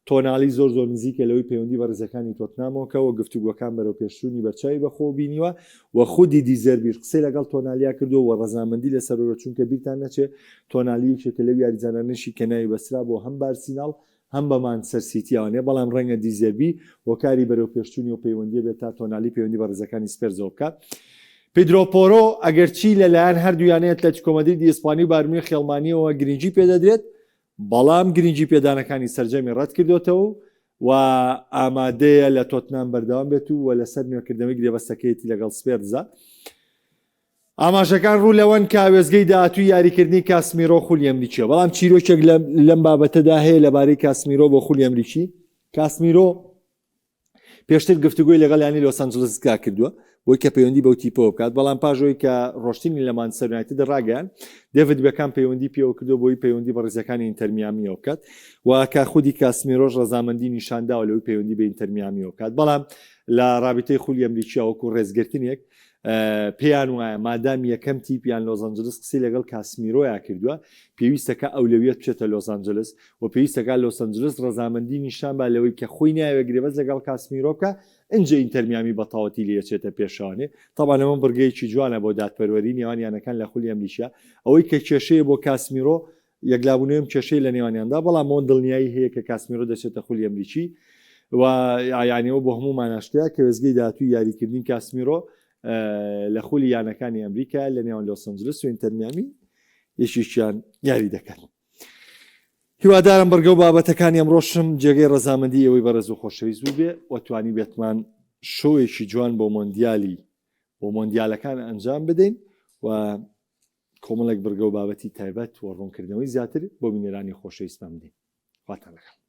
تۆنالی زۆر زۆر نزیکە لەوەی پەیوەندی بە ریزەکانی تۆتنامەوە کە و گفتوگۆکان بەرەو پێشچوونی بەرچاوی بەخۆوە بینیوە و خودی دیزێربیش قسەی لەگەڵ تۆنالیا کردووە و رەزامەندی لەسەرەوە چونکە بیرتان نەچێ تۆنالی یەکێکە لەو یاریزانانەشی کە ناوی بەسترا بۆ هەم بە ئارسیناڵ هەم بە مانچستەر سیتییەوە بەڵام رەنگە دیزێربی هۆکاری بەرەو پێشچوونی ئەو پەیوەندییە بێت تا تۆنالی پەیوەندی بە ریزەکانی سپێرزەوە بکات. پیدرۆ پۆرۆ ئەگەرچی لەلایەن هەردوو یانەی ئەتلەتیکۆ مەدریدی ئیسپانی و بایرن میونخی ئەڵمانییەوە گرنگی پێدەدرێت، بەڵام گرنگی پێدانەکانی سەرجەمی ڕەتکردۆتەوە و ئامادەیە لە تۆتنام بەردەوام بێت و و لەسەر نوێکردنەوەی گرێبەستەکەیەتی لەگەڵ سپێرزا. ئاماژەکان ڕوو لەوەن کە وێستگەی داهاتووی یاریکردنی کاسمیرۆ خولی ئەمریکیە، بەڵام چیرۆکێک لەم بابەتەدا هەیە لەبارەی کاسمیرۆ بۆ خولی ئەمریکی. کاسمیرۆ پێشتر گفتوگۆی لەگەڵ یانەی لۆس ئەنجلسدا کردووە بۆی کە پەیوەندی بەو تیپەوە بکات بەڵام پاش ئەوەی کە ڕۆشتنی لە مانچستەر یونایتد ڕاگەیان دێڤد بێکام پەیوەندی پێوە کردو بۆی پەیوەندی بە ڕیزەکانی ئینتەرمیامیەوە بکات و کە خودی کاسمیرۆش ڕەزامەندی نیشانداوە لەوەی پەیوەندی بە ئینتەرمیامیەوە بکات بەڵام لە ڕابیتەی خولی ئەمریکیا وەکو ڕێزگرتنێک پێیان وایە مادام یەکەم تیپ یان لۆس ئەنجلس قسەی لەگەڵ کاسمیرۆیا کردووە پێویستەکە ئەولەویەت بچێتە لۆس ئەنجلس و پێویستەکە لۆس ئەنجلس ڕەزامەندی نیشان با لەوەی کە خۆی نایەوێت گرێبەست لەگەڵ کاسمیرۆ بکا ئینجا ئینتەر میامی بەتەواوەتی لێ ئەچێتە پێشەوانێ تەبعەن ئەمە بڕگەیەکی جوانە بۆ دادپەروەری نێوان یانەکان لە خولی ئەمریکیا ئەوەی کە کێشەیە بۆ کاسمیرۆ یەکلابوونەوەی ئەم کێشەیە لە نێوانیاندا، بەڵام ئەوە دڵنیایی هەیە کە کاسمیرۆ دەچێتە خولی ئەمریکی و یانی ئەوە بۆ هەموومان ئاشکرایە کە وێستگەی داهاتووی یاریکردنی کاسمیرۆ لە خولی یانەکانی ئەمریکا لە نێوان لۆس ئەنجلس و ئینتەر میامی یەکێکیان یاری دەکەن. هیوادارم بڕگە و بابەتەکانی ئەمڕۆشم جێگەی ڕەزامەندی ئێوەی بەڕێز و خۆشەویست بووبێ و توانی بێتمان شۆیەکی جوان بۆ مۆندیالی بۆ مۆندیالەکان ئەنجام بدەین و کۆمەڵێک بڕگە و بابەتی تایبەت و ڕوونکردنەوەی زیاتر بۆ بینەرانی خۆشەویستمان بدەین. خواتان لەگەڵ.